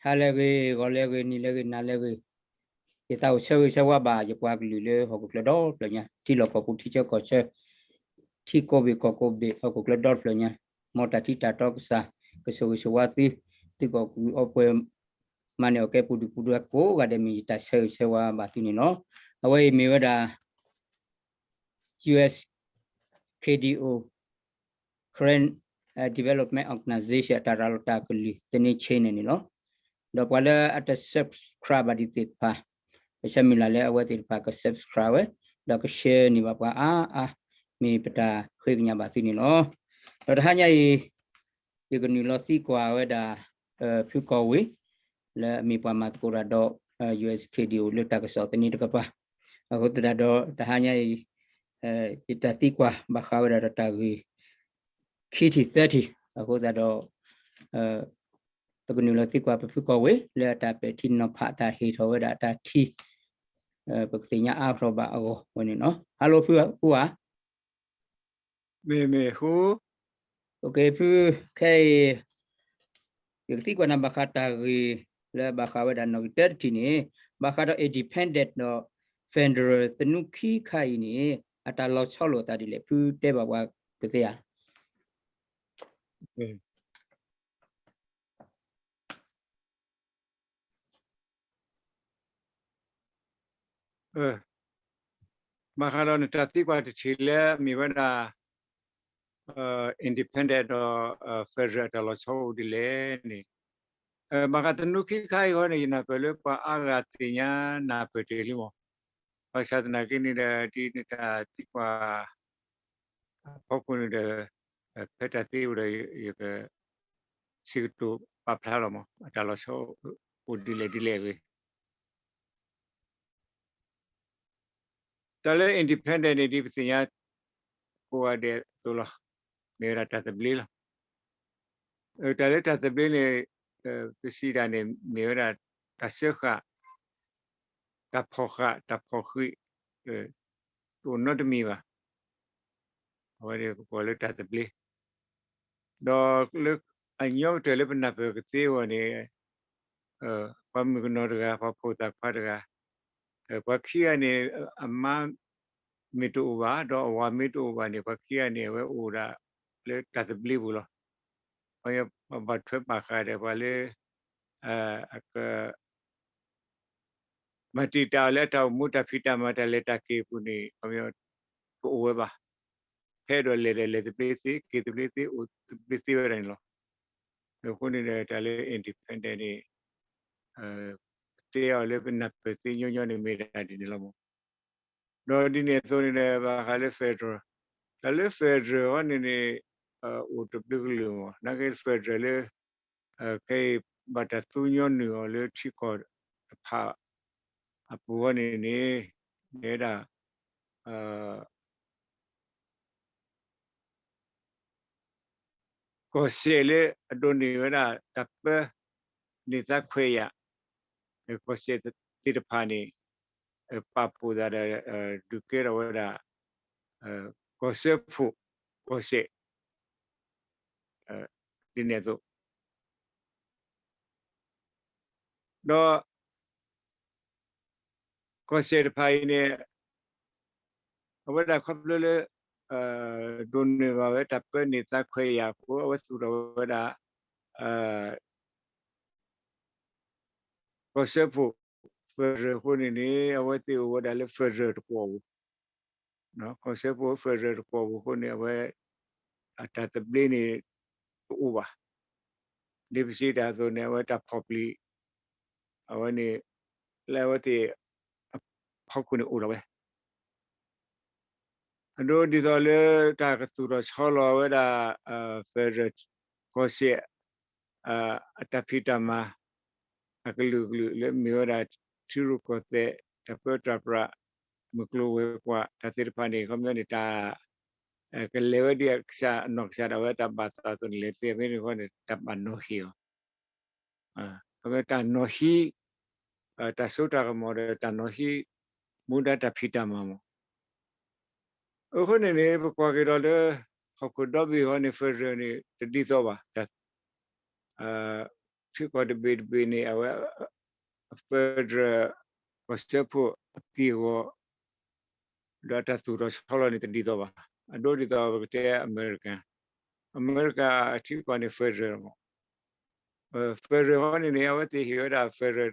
ဟါလၢအဂ့ၤ, ဂီၤလၢအဂ့ၤ, နံၤလၢအဂ့ၤ, နၤလၢအဂ့ၤ, ယသးအိၣ်ဆၢဂ့ၤဆၢဝါဘၣ် ယပှၤကလုာ်လၢဟီၣ်ခိၣ်ချၢဒီဖျၢၣ်ညါ, ထံလီၢ်ကီၢ်ပူၤ ထံဆၢကီၢ်ဆၢ, ထံကိးဘ့ၣ်ကီၢ်ကိးဘ့ၣ် ဟီၣ်ခိၣ်ချၢဒီဖျၢၣ်ညါ, မ်တၢ်ထံတၢ်တီကစၢ် ကဆိၣ်ဂ့ၤဆိၣ်ဝါသု, သုကအီၣ်ကုၢ်အီပှဲၤ မၤန့ၢ်အီၣ်ကဲပူၤဒုၣ်ပူၤဒါကိးဂၤဒဲး မ့ၢ်ယတၢ်ဆၢဂ့ၤဆၢဝါဘၣ်သုန့ၣ်လီၤ. အဝဲအံၤမ့ၢ်ဝဲဒၣ် ယူၢ်အ့ၣ် ခ့ၣ်ဒံၣ်အိၣ် Karen Development Organization အတၢ်ရၤလီၤတၢ်ကလုၢ် သန့ဆ့န့ၣ်န့ၣ်လီၤ. ဒီးပှၤလၢအတ subscribe ဘၣ်ဒံးသ့ၣ်တဖၣ်, ပဆၢမုၢ်လၢ်လၢအဝဲသ့ၣ်တဖၣ်က subscribe ဝဲ, ဒီးက share န့ၢ်ဘၣ်ပှၤအါအါ, မ့ၢ်ပတၢ်ဃ့ကညးဘၣ်သုန့ၣ်လီၤ. ဒီးတဟါညါအံၤ ယကနုာ်လီၤသံကွၢ်ဝဲဒၣ် ဖုကီၢ်ဝ့ၢ် လၢအမ့ၢ်ပှၤမၤသကိးတၢ်ဒီး ယူၢ်အ့ၣ်ခ့ၣ်ဒံၣ်အိၣ် လၢတၢ်ကစီၣ်သန့တကပၤ, အဃိသတးဒီး တဟါညါအံၤ ယတၢ်သံကွၢ်ဘၣ်ဃးဝဲဒၣ်ဒီးတၢ်ဂ့ၢ် ခံထံၣ်သၢထံၣ်, အဃိသတးဒီး ပကနုာ်လီၤသံကွၢ်ပဖုကီၢ်ဝ့ၢ် လၢအတၢ်ပဲာ်ထံနီၤဖး တၢ်ဟ့ၣ်ထီၣ်ဝဲဒၣ်အတၢ်ထံၣ် ပကသ့ၣ်ညါအါထီၣ်ဘၣ်အဂီၢ်ဝဲန့ၣ်လီၤ. Hello ဖုဧါ. မ့ၢ်မ့ၢ်ဟူ, ဖု, ခဲအံၤ ယကသံကွၢ်နၤဘၣ်ဃးတၢ်ဂ့ၢ်လၢဘၣ်ဃးဝဲဒၣ်နီၣ်ဂံၢ်တၢတထံၣ်န့ၣ်, ဘၣ်ဃးဒီး independent ဒီး federal သနူခံခါအံၤန့ၣ် အတၢ်လီၤဆီလိာ်အသးဒ်လဲၣ် ဖုတဲဘၣ်ပှၤကသ့ဧါ. ဘၣ်ဃးဒီးနတၢ်သံကွၢ်တထံၣ်လၢအမ့ၢ်ဝဲဒၣ် independent ဒီး federal အတၢ်လီၤဆီအိၣ်ဒ်လဲၣ်န့ၣ်, ဘၣ်ဃးသနူခံခါအံၤဃီန့ၣ် ယနၢ်ပၢၢ်လၢပှၤအါဂၤသ့ၣ်ညါနၢ်ပၢၢ်တ့ၢ်လံမး. ဘၣ်ဆၣ်သနာ်က့န့ၣ်ဒီး ဒ်နတၢ်သံကွၢ်အဖီခိၣ်န့ၣ်ဒီး ဖဲတၢ်သ့အိၣ်ဒီး ယက စံးကတိၤပာ်ဖျါလီၤမး အတၢ်လီၤဆီအိၣ်ဒ်လဲၣ်ဒ်လဲၣ်အဂ့ၢ်. တၢ်လၢ independent န့ၣ် ဒ်ပသ့ၣ်ညါကိးဂၤဒဲးအသိးလီၤ. မ့ၢ်ဝဲဒၣ်တၢ်သဘျ့လီၤ. တၢ်လၢတၢ်သဘျ့န့ၣ် ပစံးဒၣ်န့ၣ် မ့ၢ်ဝဲဒၣ်တၢ်စၢဃာ်, တၢ်ဖီၣ်ဃာ်, တၢ်ဖီၣ်ဃာ်, တအိၣ်နီတမံၤဘၣ်. အဝဲန့ၣ်ပကိးလၢတၢ်သဘျ့ ဒီးလၢအညီကတၢၢ်လၢပနၢ်ပၢၢ်ကသ့အဂီၢ်န့ၣ် ပှၤမုၣ်ကနီၤတဂၤ ပှၤဖိသၣ်ခွါတဂၤ ပှၤခံဂၤန့ၣ် အမါမ့ၢ်တအိၣ်ဘၣ် ဒီးအဝၤမ့ၢ်တအိၣ်ဘၣ်န့ၣ် ပှၤခံဂၤန့ၣ် အဝဲအိၣ်ဒၣ်လၢတၢ်သဘျ့ပူၤလီၤ. ပှၤဘၣ်ထွဲဘၣ်ဃးဒီးပှၤလၢ အက မၤတံာ်တာ်အီၤလၢအတၢ်အိၣ်မူတၢ်ဖံးတၢ်မၤတၢ်လဲၤတၢ်က့ၤအပူၤန့ၣ် တအိၣ်ဝဲဘၣ်. ဖဲဒီးလဲၤဒီးလဲၤသဘျ့သ့ က့ၤသဘျ့သ့ အိၣ်သဘျ့သ့ဝဲဒၣ်န့ၣ်လီၤ. အဃိန့ၣ်ဒီး တၢ်လၢအ independent န့ၣ် တဲအီၤလၢပနၢ်ပၢၢ်သ့ညီညီန့ၣ် မ့ၢ်ဒၣ်ဒ်န့ၣ်လီၤမး. ဒီးဒ်န့ၣ်အသိးန့ၣ်ဒီး ဘၣ်ဃးလၢ federal, တၢ်လၢ federal အံၤန့ၣ်န့ၣ် အိၣ်တဘျုးကလုာ်မး နာ်က့ federal လၢ ခဲအံၤဘၣ်တၢ်သူညီနုာ်အီၤလၢထံကီၢ်တဖၣ်အပူၤအံၤန့ၣ်န့ၣ် မ့ၢ်ဝဲဒၣ် ကီၢ်စဲၣ်လၢအဒိးန့ၢ်ဝဲဒၣ်တၢ်ပၢန့ၢ်သါခွဲးယာ်, ကီၢ်စဲၣ်သ့ၣ်တဖၣ်န့ၣ် ပာ်ဖှိၣ်သးဒီး ဒုးကဲထီၣ်ဝဲဒၣ် ကီၢ်စၢဖှိၣ်ကီၢ်စဲၣ် ဒ်န့ၣ်အသိး ဒီး ကီၢ်စဲၣ်တဖၣ်အံၤန့ၣ် အဝဲဒၣ်ခီဖျိလၢ ဒိးန့ၢ်ဘၣ်ဝဲတၢ်ပၢန့ၢ်သါခွဲးယာ်အဃိ အဝဲသူၣ်ထီၣ်ဝဲဒၣ် ကီၢ်စၢဖှိၣ် federal အဃိန့ၣ်န့ၣ် အဝဲသ့ၣ်အိၣ်ဝဲဒၣ်လၢ federal တကွီၢ်ပူၤ, ကီၢ်စၢဖှိၣ် federal တကွီၢ်ပူၤအဃိန့ၣ် အဝဲ အတၢ်သဘျ့န့ၣ် တအိၣ်ဘၣ်. ဒ်ပစံးတၢ်အသိးန့ၣ် အဝဲတၢ်ဖီၣ်ပျံၤ အဝဲန့ၣ် လၢအဝဲသ့ၣ် အဖီခိၣ်န့ၣ်အိၣ်လီၤဝဲ အဒိဒ်သိးလၢတၢ်ကသူၣ်ထီၣ်ဆီလီၤဝဲဒၣ် federal ကီၢ်စဲၣ် အတၢ်ဖံးတၢ်မၤ အကလုာ်ကလုာ်လၢမ့ၢ်ဝဲဒၣ် ထံရူၢ်ကီၢ်သဲး တၢ်ပၢတၢ်ပြး မုၢ်ကျိၤဝဲၤကွာ် တၢ်သ့ၣ်တဖၣ်န့ၣ် ခီပညီန့ၣ် တၢ် ကလဲၤဝဲဒ်အကစၢ်အနီၢ်ကစၢ်ဒၣ်ဝဲတၢ်ဘၣ်သးအသိးန့ၣ် လဲၤတသ့အဃိန့ၣ် တၢ်ဘၣ်နီၤဟ့ၣ်အီၤ ခီပညီတၢ်နီၤဟံး တၢ်စိတၢ်ကမီၤဒီးတၢ်နီၤဟံး မူဒါတၢ်ဖံးတၢ်မၤမး အဃိန့ၣ်န့ၣ် ပကွၢ်က့ၤဒီးလၢ ဟီၣ်ခိၣ်ဒီဘ့ၣ်အံၤန့ၣ် federal န့ၣ် တဒ်သိးဘၣ် တၢ် ထံကီၢ်တဘ့ၣ်တဘ့ၣ်န့ၣ် အဝဲ federal ကီၢ်စၢဖှိၣ်အက့ၢ်အဂီၤ ဒီးတၢ်သူၣ်ထီၣ်ဆီလီၤန့ၣ်တဒ်သိးဘၣ်. အဒိဒ်သိးပကတဲအမဲရကၤ, အမဲရကၤအထံကီၢ်န့ၣ် federal မး. federal ဟီန့ၣ်န့ၣ် အဝဲသ့ၣ်ဟ့ၣ်ဝဲဒၣ် federal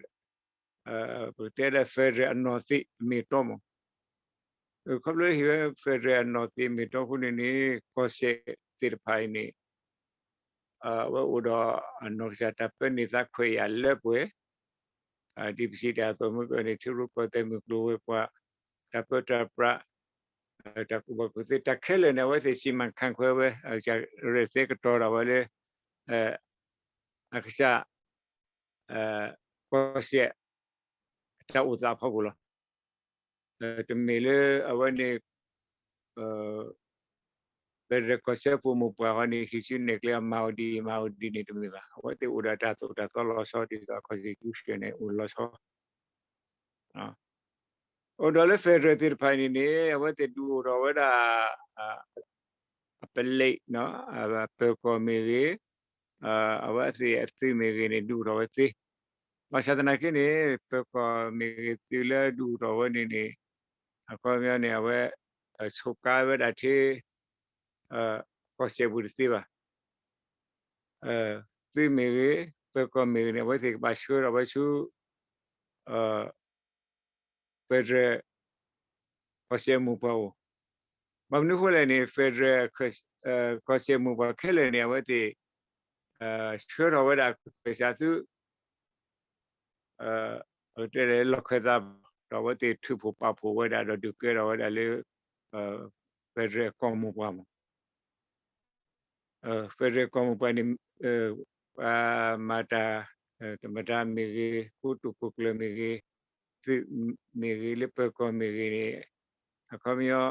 ပကတဲဒၣ် federal အနီၢ်သ့ၣ်အမ့ၢ်အတီမး. ခီဖျိဟ့ၣ်ဝဲ federal အနီၢ်သ့ၣ်အမ့ၢ်အတီအဃိန့ၣ်န့ၣ် ကီၢ်စဲၣ်သ့ၣ်တဖၣ်အံၤန့ၣ် အဝဲအိၣ်ဒီးအနီၢ်ကစၢ်တၢ်ပၢန့ၢ်သးခွဲးယာ်လၢပှဲၤ, ဒ်ပစံးတၢ်အသိးမ့ၢ်ကန့ၣ် ထံရူၢ်ကီၢ်သဲးမုၢ်ကျိၤဝဲၤကွာ်, တၢ်ပၢတၢ်ပြး, တၢ်ကူၣ်ဘၣ်ကူၣ်သ့ တၢ်ခဲလၢာ်န့ၣ် အဝဲသ့ၣ်စံးမၤခၣ်ခွဲဝဲ အကစၢ်ရဲၣ်သဲကတီၤဒီးဝဲလၢ အကစၢ် ကီၢ်စဲၣ် တၢ်အိၣ်သးအဖီခိၣ်လီၤ. တမ့ၢ်လၢအဝဲန့ၣ် federal ကီၢ်စၢဖှိၣ်မိၢ်ပှၢ်ဃီန့ၣ် ဟံးစုနဲၣ်ကျဲအီၤ မၤအီၤဒ်အံၤ မၤအီၤဒ်န့ၣ်တမ့ၢ်ဘၣ်. အဝဲသ့ၣ်အိၣ်ဒီးတၢ်သိၣ်တၢ်သီလီၤဆီ ဒ်သိး constitution န့ၣ်အိၣ်လီၤဆီ အိၣ်ဒီးလၢ federal သ့ၣ်တဖၣ်န့ၣ်န့ၣ် အဝဲသ့ၣ်ဒုးအိၣ်ထီၣ်ဝဲဒၣ် အပလံး ပၢၤကီၢ်မ့ၢ်ဂ့ၤ, အဝဲသ့ၣ်အသုးမ့ၢ်ဂ့ၤန့ၣ် ဒုးအိၣ်ထီၣ်ဝဲသ့. ဘၣ်ဆၣ်သနာ်က့န့ၣ် ပၢၤကီၢ်မ့ၢ်ဂ့ၤသုးလၢဒုးအိၣ်ထီၣ်ဝဲန့ၣ်န့ၣ် အခီပညီန့ၣ် အဝဲ ဆိးကါဝဲဒၣ်ထဲ ကီၢ်စဲၣ်ပူၤတသ့ဘၣ်. သုးမ့ၢ်ဂ့ၤ, ပၢၤကီၢ်မ့ၢ်ဂ့ၤန့ၣ် အဝဲသ့ၣ်ကဘၣ်ဆှၢထီၣ်ဝဲဆူ federal ကီၢ်စဲၣ်မိၢ်ပှၢ်အိၣ်. ဘၣ်မနုၤဃိလဲၣ်န့ၣ် federal ကီၢ်စဲၣ်မိၢ်ပှၢ်ခဲလၢာ်န့ၣ် အဝဲသ့ၣ် ဆှၢထီၣ်ဝဲဒၣ်ခၢၣ်စးသုး တဲလၢလီၢ်ခၢၣ်သး ဒီးအဝဲသ့ၣ်ထုးဖှိၣ်ပာ်ဖှိၣ်ဝဲဒၣ်ဒီးဒုးကဲထီၣ်ဝဲဒၣ်လၢ federal ကီၢ်မိၢ်ပှၢ်မး. federal ကီၢ်မိၢ်ပှၢ်န့ၣ် ပှၤမၤတၢ် သမ္မတ မ့ၢ်ဂ့ၤ, ကိတိာ်ခိၣ်ကျၢၢ်မ့ၢ်ဂ့ၤ, သုးမ့ၢ်ဂ့ၤ, လၢပၢၤကီၢ်မ့ၢ်ဂ့ၤန့ၣ် အခီပညီ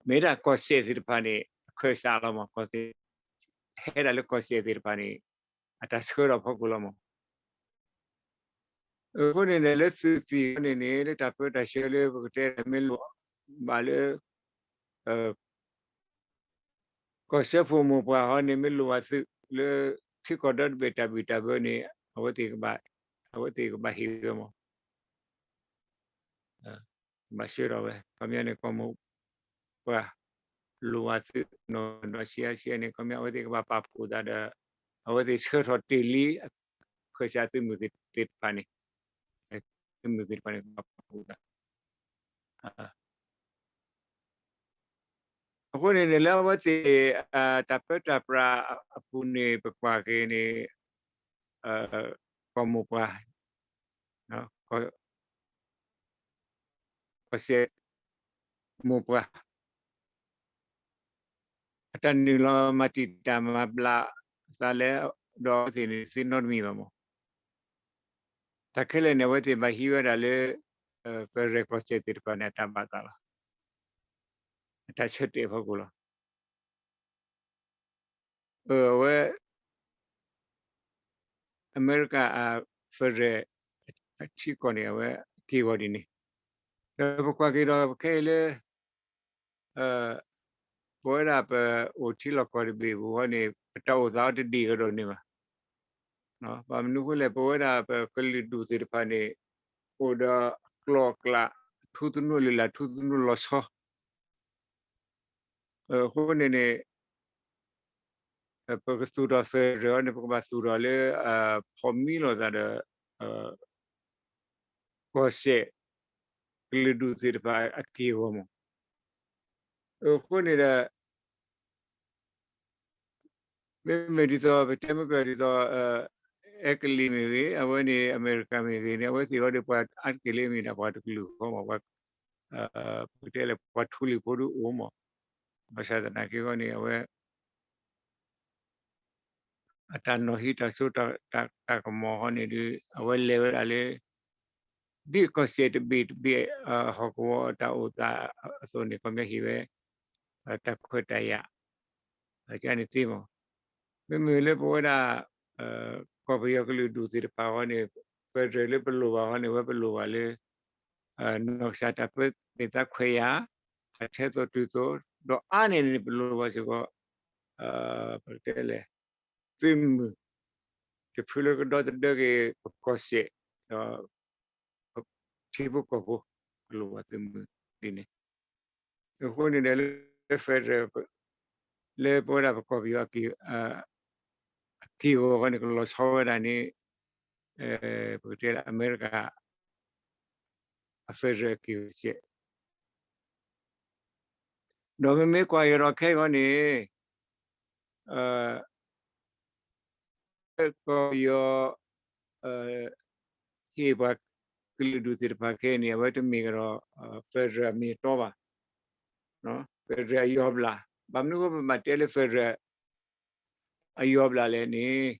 မ့ၢ်ဒၣ်ကီၢ်စဲၣ်သ့ၣ်တဖၣ်န့ၣ် အခၢၣ်စးလီၤမး. ကီၢ်စဲၣ် ဟဲဒၣ်လၢကီၢ်စဲၣ်သ့ၣ်တဖၣ်န့ၣ် အတၢ်ဆှၢထီၣ်ဖီခိၣ်လီၤမး. အဃိန့ၣ်န့ၣ် လၢသုးသ့ၣ်အံၤန့ၣ်န့ၣ် လၢတၢ်ပၢတၢ်ဆှၢလၢပကတဲမ့ၢ်လိၣ်ဘၣ်လၢ ကီၢ်စၢဖှိၣ်မိၢ်ပှၢ်ဟီန့ၣ် မ့ၢ်လိၣ်ဘၣ်သုးလၢ ထံကီၢ်ဒီတဘ့ၣ်တၢ်ဘံၣ်တၢ်ဘၢန့ၣ် အဝဲသ့ၣ်ကဘၣ်ဟ့ၣ်ဝဲမး. ကဘၣ်ဆှၢထီၣ်ဝဲ ခီပညီန့ၣ် ကီၢ်မိၢ်ပှၢ် လိၣ်ဘၣ်သုးနီၢ်နီၢ်ဆံးအါဆံးအါန့ၣ် ခီပညီအဝဲသ့ၣ်ကဘၣ်ပာ်ဖှိၣ်သးဒီး အဝဲသ့ၣ်ဆှၢထီၣ်တ့ၢ်လံ အခၢၣ်စးသုးမုၢ်သ့ၣ်တဖၣ်န့ၣ် သုးမုၢ်သ့ၣ်တဖၣ်န့ၣ် ကဘၣ်ပာ်ဖှိၣ်သး အဃိန့ၣ်န့ၣ် လၢအဝဲသ့ၣ် တၢ်ပၢတၢ်ပြးအပူၤန့ၣ် ပကွၢ်က့ၤန့ၣ် ကီၢ်မိၢ်ပှၢ် ကီၢ်စဲၣ်မိၢ်ပှၢ် အတၢ်နုာ်လီၤမၤတံာ်တာ်မၤဘျးအသးလၢ ဒီးအဝဲသ့ၣ်န့ၣ် တသ့နီတမံၤဘၣ်မး. တၢ်ခဲလၢာ်န့ၣ် အဝဲသ့ၣ်ဘၣ်ဟံးဝဲဒၣ်လၢ federal ကီၢ်စဲၣ်သ့ၣ်တဖၣ်န့ၣ် အတၢ်ဘၣ်သးလီၤ. အတၢ်ဆၢတဲာ်ဖီခိၣ်လီၤ. အဝဲ အမဲရကၤအ federal အထံကီၢ်န့ၣ် အဝဲအက့ၢ်အဂီၤဒ်န့ၣ် ဒီးပကွၢ်က့ၤဒီး ပခဲအံၤလၢ ပဝဲဒၣ်ပအိၣ်ထံလီၢ်ကီၢ်တဘ့ၣ်ပူၤဃီန့ၣ် ပတၢ်အိၣ်သးအီၤတဒ်ကဒီးန့ၣ်ဘၣ်. ဘၣ်မနုၤအဃိလဲၣ် ပဝဲဒၣ်ပကလုာ်ဒူၣ်သ့ၣ်တဖၣ်န့ၣ် အိၣ်ဒီးအကျိၤအကျဲ ထူသနူလၢ်လၢ် ထူသနူလီၤဆီ အဃိန့ၣ်န့ၣ် ပကသူၣ်ထီၣ် federal န့ၣ် ပကဘၣ်သူၣ်ထီၣ်လၢ ဖီၣ်မံလိာ်သးဒီး ကီၢ်စဲၣ် ကလုာ်ဒူၣ်သ့ၣ်တဖၣ်အက့ၢ်အဂီၤမး. အဃိန့ၣ်ဒီး မ့မ့ၢ်ဒ်သိး ပတဲမ့ၢ်ကဒ်သိး အဲကလံးမ့ၢ်ဂ့ၤ အဝဲန့ၣ် အမဲရကၤမ့ၢ်ဂ့ၤန့ၣ် အဝဲသ့ၣ်အီၤဒီးပှၤအါတက့ၢ်လၢအမ့ၢ်ဒၣ်ပှၤတကလုာ်ဃီမး ပှၤ ပကတဲလၢပှၤထူလံၤဖိဒုအိၣ်မး. ဘၣ်ဆၣ်သနာ်က့အဂီၢ်န့ၣ် အဝဲ အတၢ်နီၣ်ဟံးတၢ်စိတၢ်ကမီၤဃီန့ၣ်ဒီး အဝဲလဲၤဝဲဒၣ်လၢ ဒ်ကီၢ်စဲၣ်တဘ့ၣ်တဘ့ၣ် ဟီၣ်ကဝီၤတၢ်အိၣ်သးအသိးန့ၣ် ခီပညီဟ့ၣ်ဝဲ တၢ်ခွဲးတၢ်ယာ် ကန့ၣ်သ့မး. မ့မ့ၢ်လၢပဝဲဒၣ် ကီၢ်ပယီၤကလုာ်ဒူၣ်သ့ၣ်တဖၣ်ဃီန့ၣ် federal လၢပလိၣ်ဘၣ်ဃီန့ၣ် အဝဲပလိၣ်ဘၣ်လၢ နီၢ်ကစၢ်တၢ်ပၢသ့ၣ်သးခွဲးယာ် တၢ်ထဲသိးတုၤသိး ဒီးအါန့ၢ်န့ၣ် ပလိၣ်ဘၣ်စ့ၢ်ကီး ပကတဲလဲၣ် သုးမုၢ် တဖုလၢကဒီသဒၢက့ၤပကီၢ်စဲၣ် ဒီး ထံဖိကီၢ်ဖိ အလိၣ်ဘၣ်သုးမုၢ်ဒ်န့ၣ်. အဃိန့ၣ်ဒီးလၢ federal လၢပဝဲဒၣ်ပကီၢ်ပယီၤ အက့ၢ်အဂီၤဃီန့ၣ် ကလီၤဆီဝဲဒၣ်န့ၣ် ပကတဲလၢအမဲရကၤ အ federal အက့ၢ်အဂီၤစဲး ဒီးမ့မ့ၢ်ကွၢ်က့ၤဒီးခဲအံၤဃီန့ၣ် ကီၢ်ပယီၤ ဟ့ၣ်ပှၤကလုာ်ဒူၣ်သ့ၣ်တဖၣ်ခဲအံၤန့ၣ် အဝဲတမ့ၢ်ကဒီး federal အမ့ၢ်အတီဘၣ်, federal အယီၤဘျၣ်. ဘၣ်မနုၤအဃိပဘၣ်တဲလၢ federal အယီၤဘျၣ်လဲၣ်န့ၣ်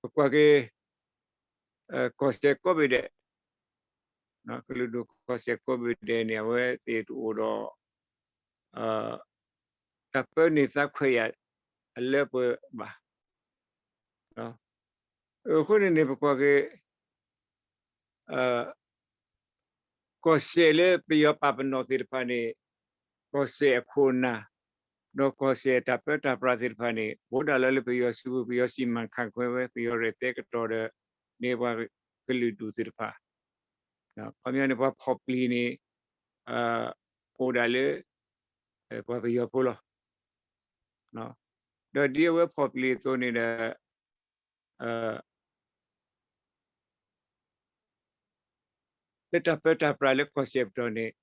ပကွၢ်က့ၤ ကီၢ်စဲၣ်ကိးဘ့ၣ်ဒဲး, ကလုာ်ဒူၣ်ကီၢ်စဲၣ်ကိးဘ့ၣ်ဒဲးန့ၣ် အဝဲသ့ၣ်တအိၣ်ဒီး တၢ်ပၢန့ၢ်သးခွဲးယာ်အလၢပှဲၤဘၣ်. အဃိန့ၣ်န့ၣ် ပကွၢ်က့ၤ ကီၢ်စဲၣ်လၢပယီၤပာ်ပနီၣ်သ့ၣ်တဖၣ်န့ၣ် ကီၢ်စဲၣ်အခိၣ်အနၢ် ဒီးကီၢ်စဲၣ်အတၢ်ပၢတၢ်ပြးသ့ၣ်တဖၣ်န့ၣ် အိၣ်ဒၣ်လၢလၢပယီၤစုပူၤ ပယီၤစံးမၤခးခွဲဝဲ ပယီၤရဲၣ်သဲကတီၤဒီး န့ၢ်ပှၤကလုာ်ဒူၣ်သ့ၣ်တဖၣ်. ခီပညီန့ၣ် ပှၤဖီၣ်ပျံၤန့ၣ် အိၣ်ဒၣ်လၢ ပှၤပယီၤဖိလီၤ. ဒီးဒ်အဝဲဖီၣ်ပျံၤအသိးန့ၣ်ဒီး လၢတၢ်ပၢတၢ်ပြးလၢကီၢ်စဲၣ်ပတီၢ်န့ၣ်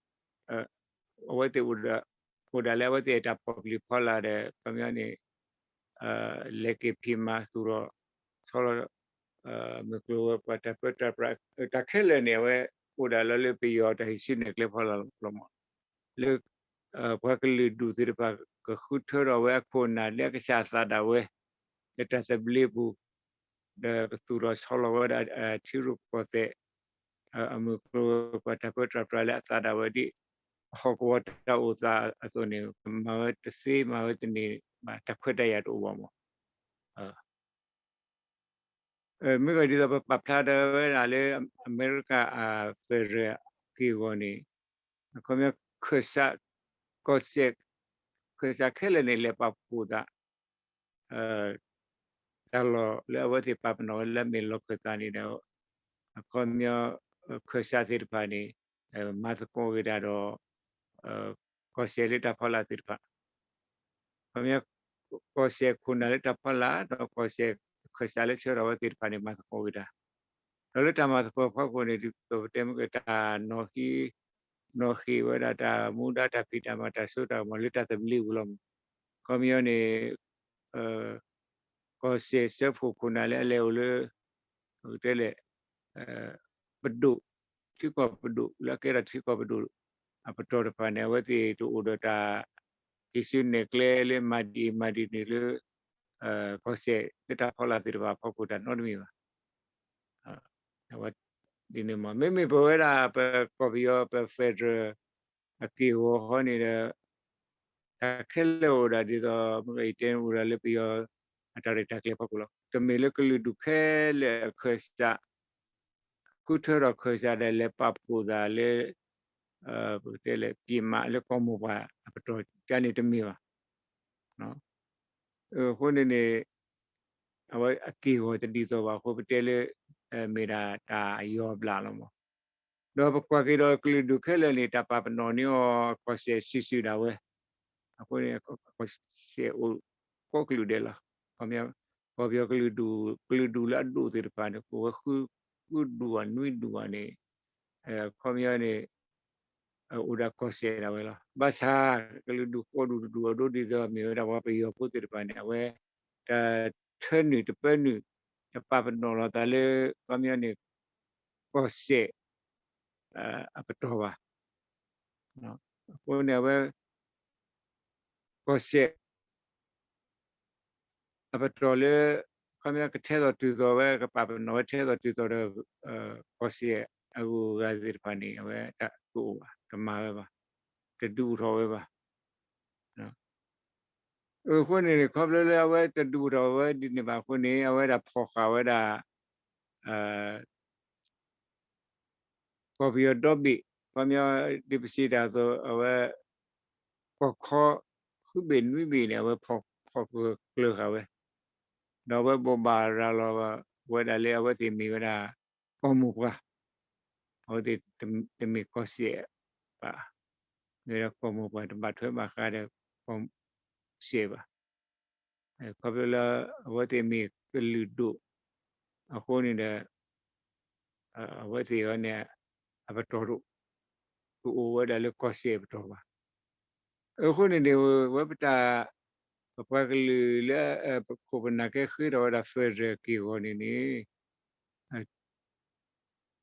အဝဲသ့ၣ်အိၣ်ဒၣ်လၢအဝဲသ့ၣ်တၢ်ဖီၣ်ပျံၤဖီလာ်ဒီး ခီပညီန့ၣ် လဲၤက့ၤဖံးမၤသူၣ်ထီၣ်ဆီလီၤ မုၢ်ကျိၤဝဲၤကွာ်တၢ်ပၢတၢ်ပြး တၢ်ခဲလၢာ်န့ၣ် အဝဲအိၣ်ဒၣ်လီၤလၢပယီၤတၢ်ဟံးစုနဲၣ်ကျဲဖီလာ်လီၤမး. လၢ ပှၤကလုာ်ဒူၣ်သ့ၣ်တဖၣ် ကဃုထၢထီၣ်ဝဲအခိၣ်အနၢ်လၢအကစၢ်အသးဒၣ်ဝဲ လၢတၢ်သဘျ့ပူၤ ဒီးကသူၣ်ထီၣ်ဆီလီၤဝဲဒၣ် ထံရူၢ်ကီၢ်သဲး အမုၢ်ကျိၤဝဲၤကွာ်တၢ်ပၢတၢ်ပြးလၢအသးဒၣ်ဝဲဒ် အဟီၣ်ကဝီၤတၢ်အိၣ်သးအသိးန့ၣ် ကမၤဝဲတသ့မၤဝဲတန့ၢ်ဘၣ် တၢ်ခွဲးတၢ်ယာ်တအိၣ်ဘၣ်မး. မ့ၢ်ဂ့ၤဒ်သိးပပာ်ဖျါထီၣ်ဝဲဒၣ်လၢအမဲရကၤအ federal အက့ၢ်အဂီၤန့ၣ် အခီပညီ ခၢၣ်စး ကီၢ်စဲၣ် ခၢၣ်စးခဲလၢာ်န့ၣ် လဲၤပာ်ဖှိၣ်သး တၢ်လီၢ်လၢအဝဲသ့ၣ်ပာ်ပနီၣ်ဝဲလၢအမ့ၢ်လီၢ်ခၢၣ်သးန့ၣ်ဒီး အခီပညီ ခၢၣ်စးသ့ၣ်တဖၣ်န့ၣ် မၤသကိးက့ၤတၢ်ဒီး ကီၢ်စဲၣ်လၢတၢ်ဖီလာ်သ့ၣ်တဖၣ် ခီပညီ ကီၢ်စဲၣ်ခိၣ်နၢ်လၢတၢ်ဖီလာ် ဒီးကီၢ်စဲၣ်ခၢၣ်စးလၢဆှၢထီၣ်ဝဲသ့ၣ်တဖၣ်န့ၣ် မၤသကိးက့ၤတၢ် ဒီးလၢတၢ်မၤသကိးဖီခိၣ်န့ၣ် ဒ်သိးပတဲမ့ၢ်ကတၢ်နီၣ်ဃ့ နီၣ်ဃ့ၢ်ဝဲဒၣ်တၢ်မူဒါတၢ်ဖံးတၢ်မၤတၢ်စိတၢ်ကမီၤလၢတၢ်သဘျ့ပူၤလီၤမး. ခီပညီန့ၣ် ကီၢ်စဲၣ်စၢဖှိၣ်ခိၣ်နၢ်လၢအလဲၤအိၣ်လၢ ပကတဲလဲၣ် ပဒိၣ် ထံကီၢ်ပဒိၣ် လၢအကဲထီၣ်ထံကီၢ်ပဒိၣ် အပတီၢ်တဖၣ်န့ၣ် အဝဲသ့ၣ်တအိၣ်ဒီးတၢ် ဟံးစုနဲၣ်ကျဲလၢမၤဒ်အံၤမၤဒ်န့ၣ်လၢ ကီၢ်စဲၣ်လၢတၢ်ဖီလာ်သ့ၣ်တဖၣ်အဖီခိၣ်တၢ်နီတမံၤဘၣ်. ဒ်န့ၣ်မး မ့မ့ၢ်ပဝဲဒၣ်ပကီၢ်ပယီၤပ federal အက့ၢ်အဂီၤဃီန့ၣ်ဒီး တၢ်ခဲလၢာ်အိၣ်ဒၣ်ဒ်သိး မ့ၢ်ဂ့ၤတဲန့ၣ် အိၣ်ဒၣ်လၢပယီၤအတၢ်ရဲၣ်တၢ်ကျဲၤဖီခိၣ်လီၤ. တမ့ၢ်လၢကလုာ်ဒူၣ်ခဲလၢာ်အခၢၣ်စး ဃုထၢထီၣ်ခၢၣ်စးဒီးလဲၤပာ်ဖှိၣ်သးလၢ ပကတဲလဲၣ် ပံးမးလၢကီၢ်မိၢ်ပှၢ်အပတီၢ်ကါန့ၣ်တမ့ၢ်ဘၣ်. အဃိန့ၣ်န့ၣ် အဝဲအက့ၢ်အဂီၤတဒ်သိးဘၣ်အဃိ ပတဲလၢ မ့ၢ်ဒၣ်တၢ်ယီၤဘျၣ်လီၤမး. ဒီးပကွၢ်က့ၤဒီးကလုာ်ဒူၣ်ခဲလၢာ်န့ၣ် တၢ်ပာ်ပနီၣ်န့ၢ်အီၤကီၢ်စဲၣ်စုာ်စုာ်ဒၣ်ဝဲ. အဃိန့ၣ် ကီၢ်စဲၣ်အိၣ်ကိးကလုာ်ဒဲးလီၤ. ခီပညီ ကီၢ်ပယီၤကလုာ်ဒူၣ် ကလုာ်ဒူၣ်လၢအဒိၣ်သ့ၣ်တဖၣ်န့ၣ် ကအိၣ်ဝဲဃုဒူၣ်ဘၣ်နွံဒူၣ်ဘၣ်န့ၣ် ခီပညီန့ၣ် အိၣ်ဒၣ်ကီၢ်စဲၣ်ဒၣ်ဝဲလီၤ. ဘၣ်ဆၣ် ကလုာ်ဒူၣ်ကိးဒူၣ်တဒူၣ်အဒိဒ်သိးမ့ၢ်ဝဲဒၣ်ပှၤပယီၤဖိသ့ၣ်တဖၣ်န့ၣ် အဝဲ တထၢနုာ်တပၢနုာ် တပာ်ပနီၣ်လီၤသးလၢ ခီပညီန့ၣ် ကီၢ်စဲၣ် အပတီၢ်ဘၣ်. အဃိန့ၣ် အဝဲ ကီၢ်စဲၣ် အပတီၢ်လၢ ခီပညီကထဲသိးတုၤသိးဝဲ ကပာ်ပနီၣ်ဝဲထဲသိးတုၤသိးဒီး ကီၢ်စဲၣ်အဂုၤအဂၤသ့ၣ်တဖၣ်န့ၣ် အဝဲတအိၣ်ဘၣ် တမၤဝဲဘၣ် တဒုးအိၣ်ထီၣ်ဝဲဘၣ်. အဃိန့ၣ် ခီဖျိလၢအဝဲတဒုးအိၣ်ထီၣ်ဝဲဒ်န့ၣ်ဘၣ်အဃိန့ၣ် အဝဲဒၣ်ဖီၣ်ဃာ်ဝဲဒၣ် ကီၢ်ပယီၤဒီဘ့ၣ် ခီပညီ ဒ်ပစံးတၢ်အသိး အဝဲ ကီၢ်ခီ ဃုဘ့ၣ်နွံဘ့ၣ်န့ၣ် အဝဲဖီၣ်ကျၢၤဃာ်ဝဲ. ဒီးအဝဲဘိးဘၣ်ရၤလီၤဝဲဒၣ်လၢအဝဲသ့ၣ်မ့ၢ်ဝဲဒၣ် ကီၢ်မိၢ်ပှၢ်, အဝဲသ့ၣ်တမ့ၢ်ကီၢ်စဲၣ်ဘၣ်, မ့ၢ်ဝဲဒၣ်ကီၢ်မိၢ်ပှၢ် တဘၣ်ထွဲဘၣ်ဃးဒီးကီၢ်စဲၣ်ဘၣ်. ခီဖျိလၢအဝဲသ့ၣ်မ့ၢ်ကလုာ်ဒိၣ်အဃိန့ၣ်ဒီး အဝဲသ့ၣ်အံၤန့ၣ် အပတီၢ်တအိၣ်ဝဲဒၣ်လၢကီၢ်စဲၣ်အပတီၢ်ဘၣ်. အဃိန့ၣ်န့ၣ် ဝဲပတၢ် ပပှၤကလုာ်လၢ ပခိၣ်ပနၢ်ကဲဃ့ထီၣ်ဝဲဒၣ် federal က့ၢ်ဂီၤန့ၣ်န့ၣ်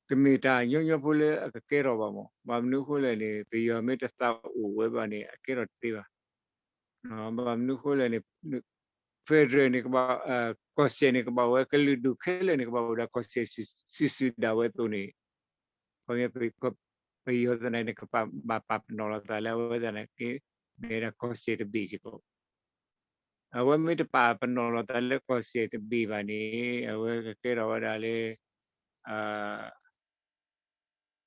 တမ့ၢ်တၢ်ညီညီဖိလၢအကကဲထီၣ်ဘၣ်မး. ဘၣ်မနုၤအဃိလဲၣ်န့ၣ် ပယီၤမ့ၢ်တသးအိၣ်ဝဲဘၣ်န့ၣ် အကဲထီၣ်တသ့ဘၣ်. ဘၣ်မနုၤအဃိလဲၣ်န့ၣ် federal န့ၣ် ကဘၣ် ကီၢ်စဲၣ်န့ၣ် ကဘၣ်အိၣ်ဝဲ ကလုာ်ဒူၣ်ခဲလၢာ်န့ၣ် ကဘၣ်အိၣ်ဝဲဒၣ်ကီၢ်စဲၣ်စုာ်စုာ်ဒၣ်ဝဲအသိးန့ၣ် ခီ ပယီၤသနာ်က့န့ၣ် ကဘၣ်ပာ်ပနီၣ်လီၤသးလၢအဝဲသနာ်က့ မ့ၢ်ဝဲဒၣ်ကီၢ်စဲၣ်တဘ့ၣ်စ့ၢ်ကီး. အဝဲမ့ၢ်တပာ်ပနီၣ်လီၤသးလၢကီၢ်စဲၣ်တဘ့ၣ်ဘၣ်န့ၣ် အဝဲကကဲထီၣ်ဝဲဒၣ်လၢ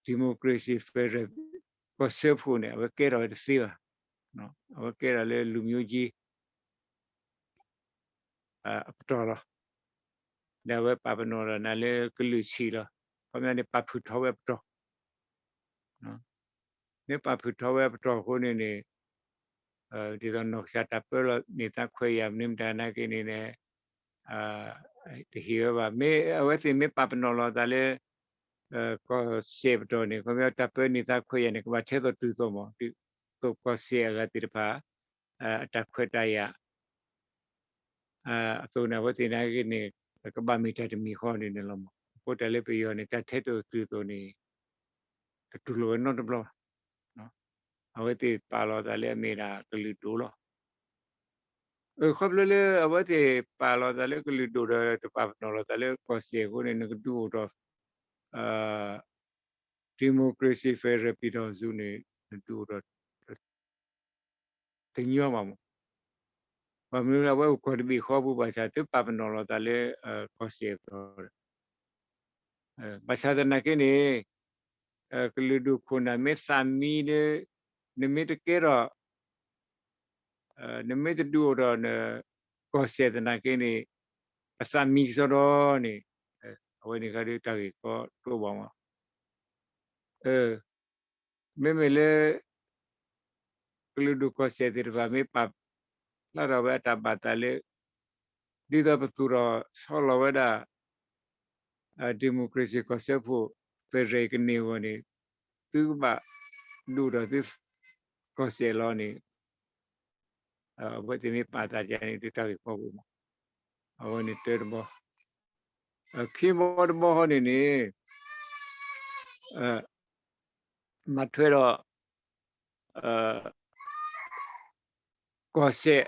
democracy federal ကီၢ်စၢဖှိၣ်န့ၣ် အဝဲကဲထီၣ်ဝဲတသ့ဘၣ်. အဝဲကဲထီၣ်လၢ လူမျိုးကြီး အပတီၢ်လီၤ. ဒီးအဝဲပာ်ပနီၣ်လီၤနၤလၢကလုာ်ဆံးလီၤ. ခီပညီန့ၣ် ပာ်ဖုၣ်ထီၣ်ဝဲအပတီၢ် မ့ၢ်ပာ်ဖုၣ်ထီၣ်ဝဲအပတီၢ်အဃိန့ၣ်န့ၣ် ဒ်သိးနီၢ်ကစၢ်တၢ်ပၢလီၤန့ၢ်သးခွဲးယာ်မနုၤမတၤနာ်က့န့ၣ် တဟ့ၣ်ဝဲဘၣ်. မ့ၢ်အဝဲသ့ၣ်မ့ၢ်ပာ်ပနီၣ်လီၤသးလၢ ကီၢ်စဲၣ်ပတီၢ်န့ၣ် ခီပညီတၢ်ပၢန့ၢ်သးခွဲးယာ်န့ၣ် ကဘၣ်ထဲသိးတုၤသိးမး ဒ်သိးကီၢ်စဲၣ်အဂၤသ့ၣ်တဖၣ် အတၢ်ခွဲးတၢ်ယာ် အသိးန့ၣ် အဝဲသ့ၣ်နာ်က့န့ၣ် ကဘၣ်မ့ၢ်တၢ်တမံၤဃီန့ၣ်န့ၣ်လီၤမး. အဃိတၢ်လၢပယီၤန့ၣ် တၢ်ထဲသိးတုၤသိးန့ၣ် တတူၢ်လိာ်ဝဲနီတဘျီဘၣ်. အဝဲသ့ၣ်ပာ်လီၤသးလၢအမ့ၢ်ဒၣ်ကလုာ်ဒိၣ်လီၤ. ခီဖျိလၢအဝဲသ့ၣ်ပာ်လီၤသးလၢကလုာ်ဒိၣ်ဒီး တပာ်ပနီၣ်လီၤသးလၢကီၢ်စဲၣ်အဃိန့ၣ် နကဒုးအိၣ်ထီၣ် democracy federal ပတီၢ်စုန့ၣ် နဒုးအိၣ်ထီၣ် တညီဘၣ်မး. ဘၣ်မနုၤလၢအဝဲအိၣ်ကီၢ်တဘ့ၣ်ဃီပူၤဘၣ်ဆၣ် သုပာ်ပနီၣ်လီၤသးလၢ ကီၢ်စဲၣ်ပတီၢ် ဘၣ်ဆၣ်သနာ်က့န့ၣ် ကလုာ်ဒူၣ်ခိၣ်နၢ်မ့ၢ်သးမံဒီး နမ့ၢ်တကဲထီၣ် နမ့ၢ်တဒုးအိၣ်ထီၣ် ကီၢ်စဲၣ်သနာ်က့န့ၣ် ပသးမံကစီဒီန့ၣ် အဝဲန့ၣ်ခါဒုးတၢ်ဂ့ၢ်ကီတအိၣ်ဘၣ်မး. မ့မ့ၢ်လၢ ကလုာ်ဒူၣ်ကီၢ်စဲၣ်သ့ၣ်တဖၣ်မ့ၢ်ပာ်ဖျါထီၣ်ဝဲအတၢ်ဘၣ်သးလၢ ဒ်သိးပသူၣ်ထီၣ်ဆီလီၤဝဲဒၣ် democracy ကီၢ်စၢဖှိၣ် federal ကန့ၢ်အဂီၢ်န့ၣ် သုကဘၣ်ဒုးအိၣ်ထီၣ်သု ကီၢ်စဲၣ်လီၤန့ၣ် အဝဲသ့ၣ်မ့ၢ်ပာ်သးဒ်န့ၣ် ဒုးတၢ်ဂ့ၢ်ကီအိၣ်မး. အဝဲန့ၣ်တၢတဘီ ခံဘီတဘီဃီန့ၣ်န့ၣ် မၤထွဲဒီး ကီၢ်စဲၣ်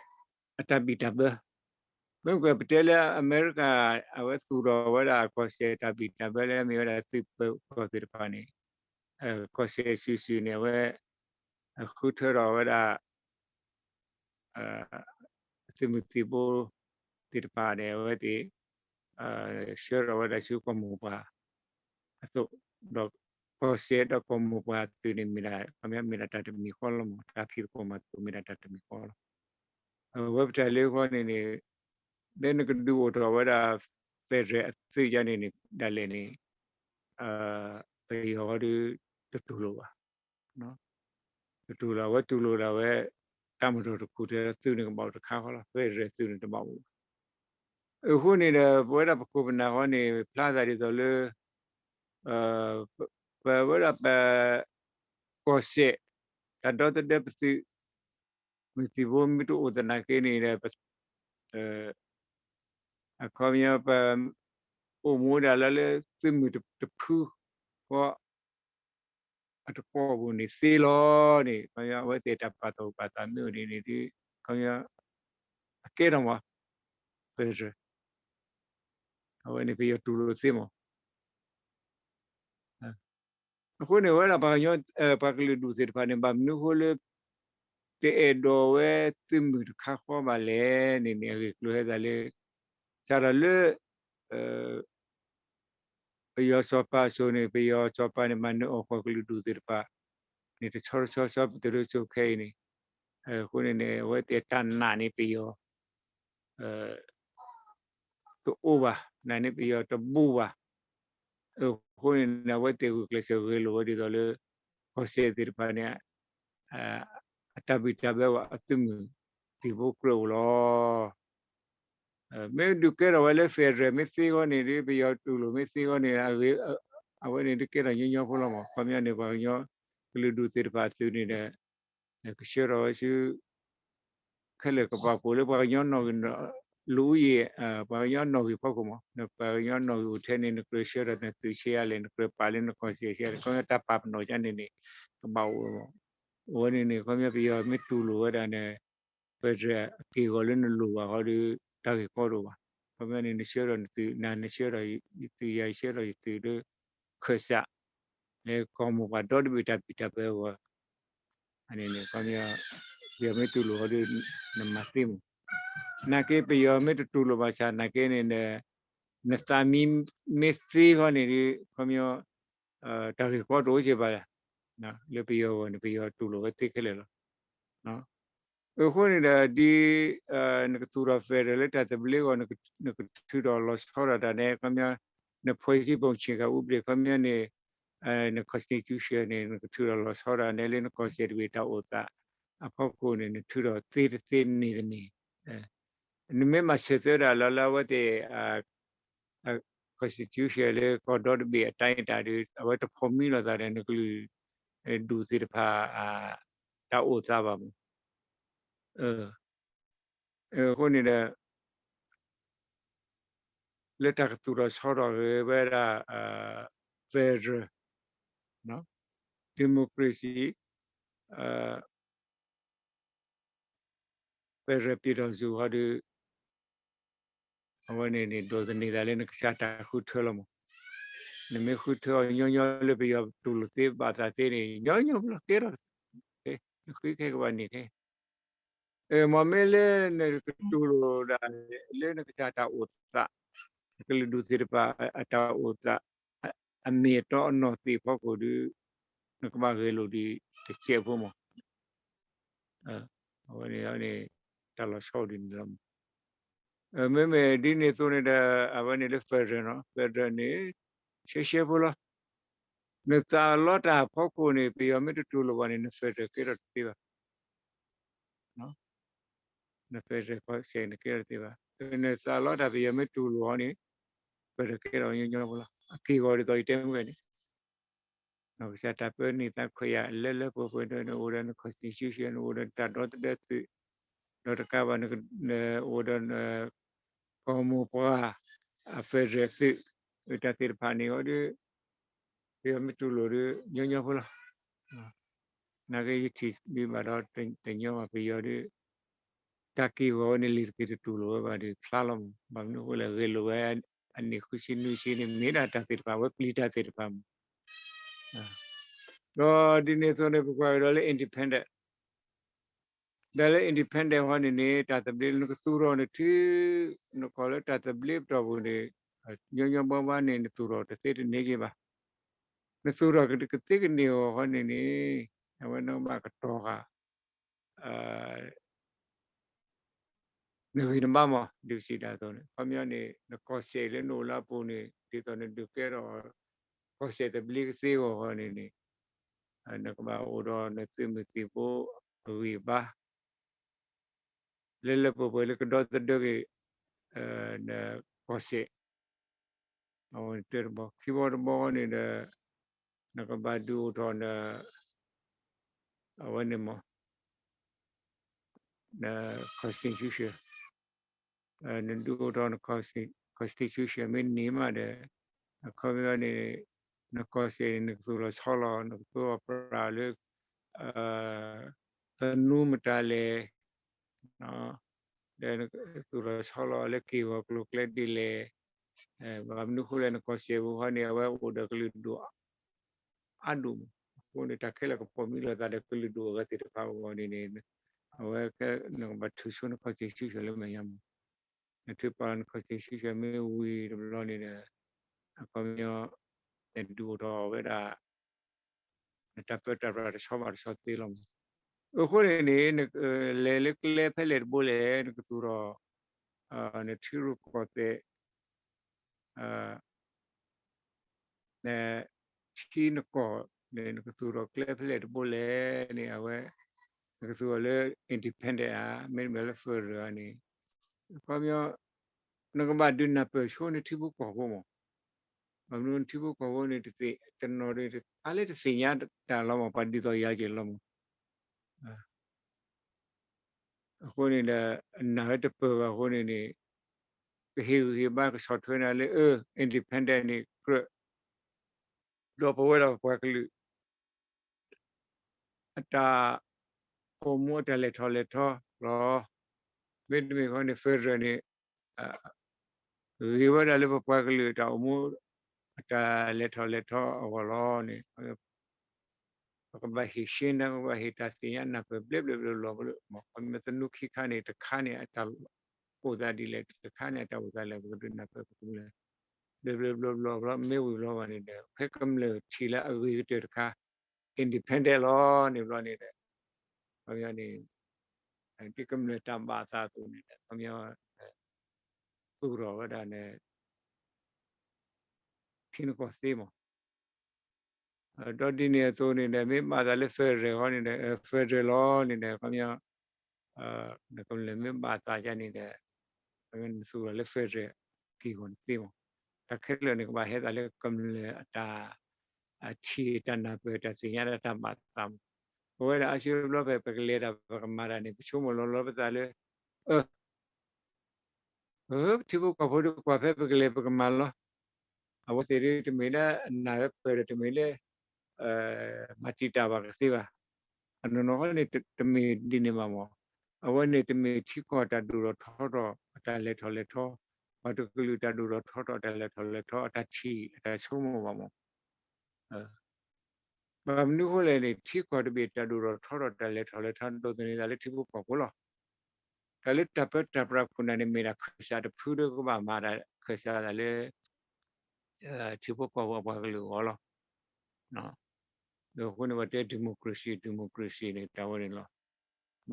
အတၢ်ဘံၣ်တၢ်ဘၢ. မ့ၢ်ကွၢ်ပတဲလၢအမဲရကၤ အဝဲသူၣ်ထီၣ်ဝဲဒၣ်ကီၢ်စဲၣ်တၢ်ဘံၣ်တၢ်ဘၢလၢမ့ၢ်ဝဲဒၣ်သုးပၢၤကီၢ်သ့ၣ်တဖၣ်န့ၣ် ကီၢ်စဲၣ်စုာ်စုာ်န့ၣ် အဝဲ ဃုထၢထီၣ်ဝဲဒၣ် သုးမုၢ်သံၣ်ဘိသ့ၣ်တဖၣ်န့ၣ် အဝဲသ့ၣ် ဆှၢထီၣ်ဝဲဒၣ်ဆူကီၢ်မိၢ်ပှၢ်အသိး, ဒီးကီၢ်စဲၣ်ဒီးကီၢ်မိၢ်ပှၢ်အသုးန့ၣ် မ့ၢ်ဒၣ် ခီပညီမ့ၢ်ဒၣ်တၢ်တမံၤဃီလီၤမး, တၢ်ခံသကိးမၤသကိးမ့ၢ်ဒၣ်တၢ်တမံၤဃီလီၤ. အဝဲပတၢ်လၢဃီန့ၣ်န့ၣ် လၢနကဒုးအိၣ်ထီၣ်ဝဲဒၣ် federal အသုးယါန့ၣ်န့ၣ် ဒၣ်လဲာ်န့ၣ် ပယီၤဃီဒီး တတူၢ်လိာ်ဘၣ် တတူၢ်လိာ် အဝဲတူၢ်လိာ်ဒၣ်ဝဲ တၢ်မၤထီၣ်တခူၣ်ထဲ သုးန့ၣ်ကဘၣ်အိၣ်တခါဃီလီၤ, federal သုးန့ၣ်တဘၣ်အိၣ်ဘၣ်. အဃိန့ၣ်ဒီး ပဝဲဒၣ်ပခိၣ်ပနၢ်ဃီန့ၣ် ဖျါသးဒ်သိးလၢ ပဝဲဒၣ်ပ ကီၢ်စဲၣ် တၢ်ဒီသဒၢပသုး မုၢ်သံၣ်ဘိမ့ၢ်တအိၣ်သနာ်က့န့ၣ်ဒီး အခီပညီ ပ အိၣ်မူဒၣ်လၢလၢသုးမုၢ်တဖုဃီ အတကွီၢ်ပူၤန့ၣ်သ့လီၤန့ၣ် ခီပညီ အဝဲသ့ၣ်တၢ်ပာ်သူၣ်ပာ်သးမ့ၢ်အိၣ်ဒ်န့ၣ်ဒီး ခီပညီ အကဲထီၣ်မး federal အဝဲန့ၣ် ပယီၤတူၢ်လိာ်သ့မး. အဃိန့ၣ် အဝဲဒၣ်ပှၤကညီ ပှၤကလုာ်ဒူၣ်သ့ၣ်တဖၣ်န့ၣ် ဘၣ်မနုၤအဃိလၢ တအဲၣ်ဒိးဝဲသုးမုၢ်တခါဃီဘၣ်လဲၣ်န့ၣ်န့ၣ် အဂ့ၢ်ကျိၤဟဲသးလၢ စးထီၣ်လၢ ပယီၤစီၤပၤအစိၤန့ၣ် ပယီၤစီၤပၤန့ၣ် မၤနၢၤအီၣ်ဃီၤကလုာ်ဒူၣ်သ့ၣ်တဖၣ်န့ၣ် တဆီတဆီဆီပတုၤလၢဆိခဲအံၤန့ၣ်, အဃိန့ၣ်န့ၣ် အဝဲသ့ၣ်တၢ်နာ်န့ၣ်ပယီၤ တအိၣ်ဘၣ်, နန့ၣ်ပယီၤတဘူၣ်ဘၣ်. အဃိန့ၣ် အဝဲသ့ၣ်ဂုာ်ကျဲးစၢးဂဲၤလိာ်ဝဲဒ်သိးလၢ ကီၢ်စဲၣ်သ့ၣ်တဖၣ်န့ၣ် အတၢ်ဘံၣ်တၢ်ဘၢအသုးမုၢ်သံၣ်ဘိကြၢးအိၣ်လီၤ. မ့ၢ်ဒုးကဲထီၣ်ဝဲလၢ federal မ့ၢ်သ့ဂီၢ်န့ၣ်ဒီး ပယီၤတူၢ်လိာ်မ့ၢ်သ့ဂီၢ်န့ၣ် အဝဲန့ၣ်ဒုးကဲထီၣ်ညီညီဖိလီၤမး. ခီပညီန့ၣ် ပှၤကညီကလုာ်ဒူၣ်သ့ၣ်တဖၣ်အသုးန့ၣ်ဒီး ကဆှၢထီၣ်ဝဲဆူ ခဲလၢာ်ကပာ်ဖှိၣ်လၢပှၤကညီနီၣ်ဂံၢ် လူဦးရေ ပှၤကညီနီၣ်ဂံၢ်ဖီခိၣ်မး, နပှၤကညီနီၣ်ဂံၢ်အိၣ်ထဲန့ၣ် နကြၢးဆှၢထီၣ်နသုးဆံးအါလဲၣ်, နကြၢးပာ်လၢနကီၢ်စဲၣ်ဆံးအါလဲၣ်, ခီပညီတၢ်ပာ်ပနီၣ်ကန့ၣ်န့ၣ် ကဘၣ်အိၣ်မး. အဝဲန့ၣ်န့ၣ် ခီပညီပယီၤမ့ၢ်တူၢ်လိာ်ဝဲဒၣ်န့ၣ် federal အက့ၢ်အဂီၤလၢနလိၣ်ဘၣ်ဃီဒီး တၢ်ဂ့ၢ်ကီတအိၣ်ဘၣ်. ခီပညီန့ၣ် နဆှၢထီၣ်နသုး နၤနဆှၢထီၣ်ယသုး ယၤယဆှၢထီၣ်ယသုးလၢ ခၢၣ်စး လၢကီၢ်မိၢ်ပှၢ်ဒီတဘ့ၣ်တၢ်ဘံၣ်တၢ်ဘၢအဂီၢ် န့ၣ် ခီပညီ ပယီၤမ့ၢ်တူၢ်လိာ်ဃီဒီး နမၤသ့မး. နာ်က့ပယီၤမ့ၢ်တတူၢ်လိာ်ဘၣ်ဆၣ် နာ်က့န့ၣ် နသးမံမ့ၢ်သ့ဃီန့ၣ်ဒီး ခီပညီ တၢ်ဂ့ၢ်ကီတအိၣ်က့ဘၣ်. လၢပယီၤအဂီၢ်န့ၣ် ပယီၤတူၢ်လိာ်ဝဲသ့ခဲလၢာ်လီၤ. အဃိန့ၣ်ဒီး ဒ် နကသူၣ်ထီၣ် federal လၢတၢ်သဘျ့အဂီၢ် နကထုးထီၣ်လီၤဆီဒၣ်တၢ်န့ၣ် ခီပညီ နဖွဲ့စည်းပုံအခြေခံဥပဒေ ခီပညီန့ၣ် န constitution န့ၣ် နကထုးထီၣ်လီၤဆီဒၣ်န့ၣ် လၢနကီၢ်စဲၣ်တဘ့ၣ်တၢ်အိၣ်သးအဖီခိၣ်န့ၣ် နထုးထီၣ်သ့တသ့န့ၣ်တန့ၣ် နမ့ၢ်မၤဆၢၤသၢဒၣ်လီၤလၢအဝဲသ့ၣ် constitution လၢကီၢ်ဒီတဘ့ၣ်အတၢ်အံၤတၢ်ဒီး အဝဲတဖိးမံလိာ်သးဒီးနကလုာ်ဒူၣ်သ့ၣ်တဖၣ် တၢ်အိၣ်သးဘၣ်မး. အဃိန့ၣ်ဒီး လၢတၢ်ကသူၣ်ထီၣ်ဆီထီၣ်က့ၤဝဲဒၣ် federal democracy federal ပြည်ထောင်စု ဟီဒီး အဝဲန့ၣ်န့ၣ် ဒိးသန့ၤသးလၢနကစၢ်တၢ်ဃုထၢလီၤမး. နမ့ၢ်ဃုထၢအီၤညီညီလၢပယီၤတူၢ်လိာ်သ့ဘၣ်သးသ့န့ၣ် ညီညီလီၤကဲထီၣ် နဃ့ခဲကဘၣ်န့ၣ်ခဲ မ့မ့ၢ်လၢနကတူၢ်လိာ်ဒၣ် လၢနကစၢ်တၢ်အိၣ်သး ကလုာ်ဒူၣ်သ့ၣ်တဖၣ်အတၢ်အိၣ်သး အမ့ၢ်အတီအနီၢ်သ့ၣ်ဖီခိၣ်ဒီး နကဘၣ်ဂဲၤလိာ်ဒံးတစဲးဖိမး. အဝဲန့ၣ်န့ၣ် တၢ်လီၤဆီဒ်န့ၣ်လီၤ. မ့မ့ၢ်ဒ်န့ၣ်အသိးန့ၣ်ဒီး အဝဲန့ၣ်လၢ federal နီၤ federal န့ၣ် ရှဲရှဲဖိလီၤ. နသးလီတၢ်ဖီခိၣ်န့ၣ် ပယီၤမ့ၢ်တတူၢ်လိာ်ဘၣ်န့ၣ် န federal ကဲထီၣ်တသ့ဘၣ်. န federal ကီၢ်စဲၣ်န့ၣ်ကဲထီၣ်တသ့ဘၣ်. နသးလီတၢ်ပယီၤမ့ၢ်တူၢ်လိာ်အီၤန့ၣ် federal ကဲထီၣ်ညီညီဖိလီၤ. အက့ၢ်အဂီၤဒ်သိးယတဲမုၢ်ဝဲန့ၣ် ကစၢ်တၢ်ပၢန့ၢ်သးခွဲးယာ်လၢလၢပှဲၤပှဲၤဒီး နအိၣ်ဒီးန constitution နအိၣ်ဒီးတၢ်ဒီသဒၢသုး ဒီးတကးဘၣ် နအိၣ်ဒီး ကီၢ်မိၢ်ပှၢ် အ federal သုး တၢ်သ့ၣ်တဖၣ်န့ၣ်အီၤဒီး ပယီၤမ့ၢ်တူၢ်လိာ်ဒီး ညီညီဖိလီၤ. နာ်က့ယထံၣ်ဒံးဘၣ်ဒီးတညီဘၣ် ပယီၤဒီး တၢ်က့ၢ်ဂီၤဝဲန့ၣ် လံာ်တက့ၢ်တတူၢ်လိာ်ဝဲဘၣ်ဒီးဖျါလီၤမး. ဘၣ်မနုၤအဃိလဲၣ် ဂဲၤလိာ်ဝဲအနံၣ်ဃုဆံနွံဆံန့ၣ် မ့ၢ်ဒၣ်တၢ်သ့ၣ်တဖၣ် အဝဲပျံၤတၢ်သ့ၣ်တဖၣ်မး. ဒီးဒ်န့ၣ်အသိးန့ၣ် ပကွၢ်ကဒီးလၢ independent ဒီးလၢ independent ဟီန့ၣ်န့ၣ် တၢ်သဘျ့လၢနကသူၣ်ထီၣ်နထံ နကီၢ်လၢတၢ်သဘျ့ပတီၢ်ပူၤန့ၣ် ညီညီဘၣ်ဘၣ်န့ၣ် နသူၣ်ထီၣ်တသ့တန့ၢ်က့ဘၣ်. နသူၣ်ထီၣ်ကသ့ကန့ၢ်အီၤဟီန့ၣ်န့ၣ် အဝဲနကဘၣ်ကတီၤဃာ် နဂံၢ်နဘါမး ဒ်ပစံးဒၣ်အသိးန့ၣ် ခီပညီန့ၣ် နကီၢ်စဲၣ်လၢနအိၣ်လၢအပူၤန့ၣ် ဒ်သိးနဒုးကဲထီၣ် ကီၢ်စဲၣ်သဘျ့ကသ့အဂီၢ်ဃီန့ၣ်န့ၣ် နကဘၣ်အိၣ်ဒီးနသုးမုၢ်သံၣ်ဘိအဂံၢ်အဘါ လၢလၢပှဲၤပှဲၤလၢကဒီသဒၢက့ၤ နကီၢ်စဲၣ် အဝဲတၢတဘီ ခံဘီတဘီဃီန့ၣ်ဒီး နကဘၣ်ဒုးအိၣ်ထီၣ်န အဝဲန့ၣ်မး န constitution နဒုးအိၣ်ထီၣ်န constitution မ့ၢ်န့ၢ်မးဒီး အခီပညီန့ၣ် နကီၢ်စဲၣ်န့ၣ် နကသူၣ်လီၤဆီလီၤ နကသူၣ်အီၣ်ပြးလၢ သနူမတၤလဲၣ် ဒီးနကသူၣ်လီၤဆီလီၤလၢက့ၢ်ဂီၤကျိၤကျဲဒ်လဲၣ်, ဘၣ်မနုၤအဃိလဲၣ် နကီၢ်စဲၣ်ပူၤဃီန့ၣ် အဝဲအိၣ်ဒီးကလုာ်ဒူၣ်အါဒိၣ်မး, အဃိန့ၣ် တၢ်ခဲလၢာ်ကပိာ်မံလိာ်သးဒီးကလုာ်ဒူၣ်အဂၤသ့ၣ်တဖၣ်အဂီၢ်န့ၣ်န့ၣ် အဝဲကဲနကဘၣ်ထုးဆိန constitution လၢမဲာ်ညါမး, နထုးပာ်လီၤန constitution မ့ၢ်ဝံၤတဘျီန့ၣ်ဒီး အခီပညီ နဒုးအိၣ်ထီၣ်ဝဲဒၣ် နတၢ်ပၢတၢ်ပြးတဆီဘၣ်တဆီသ့လီၤမး. အဃိန့ၣ်န့ၣ် လဲၤလၢကျဲဖဲလဲၣ်တဘိလဲၣ် နကသူၣ်ထီၣ် နထံရူၢ်ကီၢ်သဲး ထံနကီၢ်န့ၣ် နကသူၣ်ထီၣ်ကျဲဖဲလဲၣ်တဘိလဲၣ်န့ၣ် အဝဲ နကသူၣ်ထီၣ်လၢ independent ဧါ, မ့တမ့ၢ်လၢ federal ဧါန့ၣ် ခီပညီ နကဘၣ်ဒုးနၢ်ပၢၢ်ဆိနထံဖိကီၢ်ဖိမး. ဘၣ်မနုၤနထံဖိကီၢ်ဖိန့ၣ် တသ့ၣ်တနီၤဒီး အါလၢတသ့ၣ်ညါတၢ်လီၤမး, ပှၤဒ်သိးယၤက့ၤလီၤမး. အဃိန့ၣ်ဒီး နၢ်ဟဲတပၢၢ်ဘၣ်အဃိန့ၣ်န့ၣ် ကဟ့ၣ်ဂံၢ်ဟ့ၣ်ဘါကဆီၣ်ထွဲနၤလၢ အၢ independent န့ၣ် ကြၢး ဒီးပဝဲဒၣ်ပပှၤကလုာ် အတၢ်အိၣ်မူအတၢ်လဲၤထီၣ်လဲၤထီလီၤ. မ့တမ့ၢ်ဃီန့ၣ် federal န့ၣ် ဂ့ၤဝဲဒၣ်လၢပပှၤကလုာ်အတၢ်အိၣ်မူ အတၢ်လဲၤထီၣ်လဲၤထီအဂီၢ်လီၤန့ၣ် ပကဘၣ်ဟ့ၣ်ရှင်းနၢ်, ပကဘၣ်ဟ့ၣ်တၢ်သ့ၣ်ညါနၢ်ပၢၢ်ဘျဲၣ်ဘျဲၣ်ဘျီဘျီ, မ့ၢ်သနူခံခါန့ၣ် တခါန့ၣ် အတၢ်အိၣ်သးဒ်လဲၣ်, တခါန့ၣ် အတၢ်အိၣ်သးလဲၣ်, ပကဒုးနၢ်ပၢၢ်ပကမျၢၢ် ဘျဲၣ်ဘျဲၣ်ဘျီဘျီဘျီ မ့ၢ်ဝံၤဘျီဘၣ်န့ၣ်ဒီး ဖဲကမျၢၢ်ထံၣ်လၢအဂ့ၤကတၢၢ်တခါ independent လီၤန့ၣ်ဘျီန့ၣ်ဒီး ခီပညီန့ၣ် ဒ်ကမျၢၢ်တၢ်ဘၣ်အသးအသိးန့ၣ်ဒီး ခီပညီ သူၣ်ထီၣ်ဝဲဒၣ်န့ၣ် ထံနကီၢ်သ့မး. ဒီးဒ်န့ၣ်အသိးန့ၣ်ဒီး မ့ၢ်ဘၣ်သးလၢ federal ဃီန့ၣ်ဒီး federal လီၤန့ၣ်ဒီး ခီပညီ နကမျၢၢ်မ့ၢ်ဘၣ်သးဒ်န့ၣ်ဒီး နသူၣ်ထီၣ်လၢ federal က့ၢ်ဂီၤန့ၣ်သ့မး. တၢ်ခဲလၢာ်န့ၣ် ကဘၣ်ဟဲသးလၢကမျၢၢ်အတၢ် အထံၣ်တၢ်နၢ်ပၢၢ်တၢ်သ့ၣ်ညါတၢ်ဘၣ်သးမး. ပဝဲဒၣ်အါစုဘျီဖဲ ပကလဲၤတၢ်ပကမၤတၢ်န့ၣ် ပဆိကမိၣ်လီၤလီၤပသးလၢ အၢ ထံဖိကီၢ်ဖိဒီးကွၢ်ဖဲပကလဲၤပကမၤလီၤ. အဝဲသ့ၣ်ဒ်တမ့ၢ်လၢအနၢ်ပၢၢ်ဒီးတမ့ၢ်လၢ မၤတံာ်တာ်ဘၣ်ကသ့ဘၣ်. အနီၢ်နီၢ်ဃီန့ၣ် တမ့ၢ်ဒ်န့ၣ်ဘၣ်မး. အဝဲန့ၣ်တမ့ၢ်ထံကီၢ်တၢ်ဒိၣ်ထီၣ်ထီထီၣ် အတၢ်လဲၤထီၣ်လဲၤထီ, ပှၤတကလုာ်တၢ်ဒိၣ်ထီၣ်ထီထီၣ် တၢ်လဲၤထီၣ်လဲၤထီ အတၢ်ထံၣ်အတၢ်ဆိကမိၣ်ဘၣ်မး. ဘၣ်မနုၤဃိလဲၣ်န့ၣ် ထံကီၢ်တဘ့ၣ်တၢ်ဒိၣ်ထီၣ်ထီထီၣ် တၢ်လဲၤထီၣ်လဲၤထီ ဒိးသန့ၤသးလၢထံဖိကီၢ်ဖိလီၤ. တၢ်လၢတၢ်ပၢတၢ်ပြးခိၣ်နၢ်န့ၣ် မ့ၢ်ဒၣ်ခၢၣ်စးတဖုဒီးကဘၣ်မၤဒၣ်ခၢၣ်စးသးလၢ ထံဖိကီၢ်ဖိအပှၤကလုာ်အဂီၢ်လီၤ. အဃိန့ၣ် ပတဲ democracy democracy န့ၣ် တၢ်ဝဲန့ၣ်လီၤ.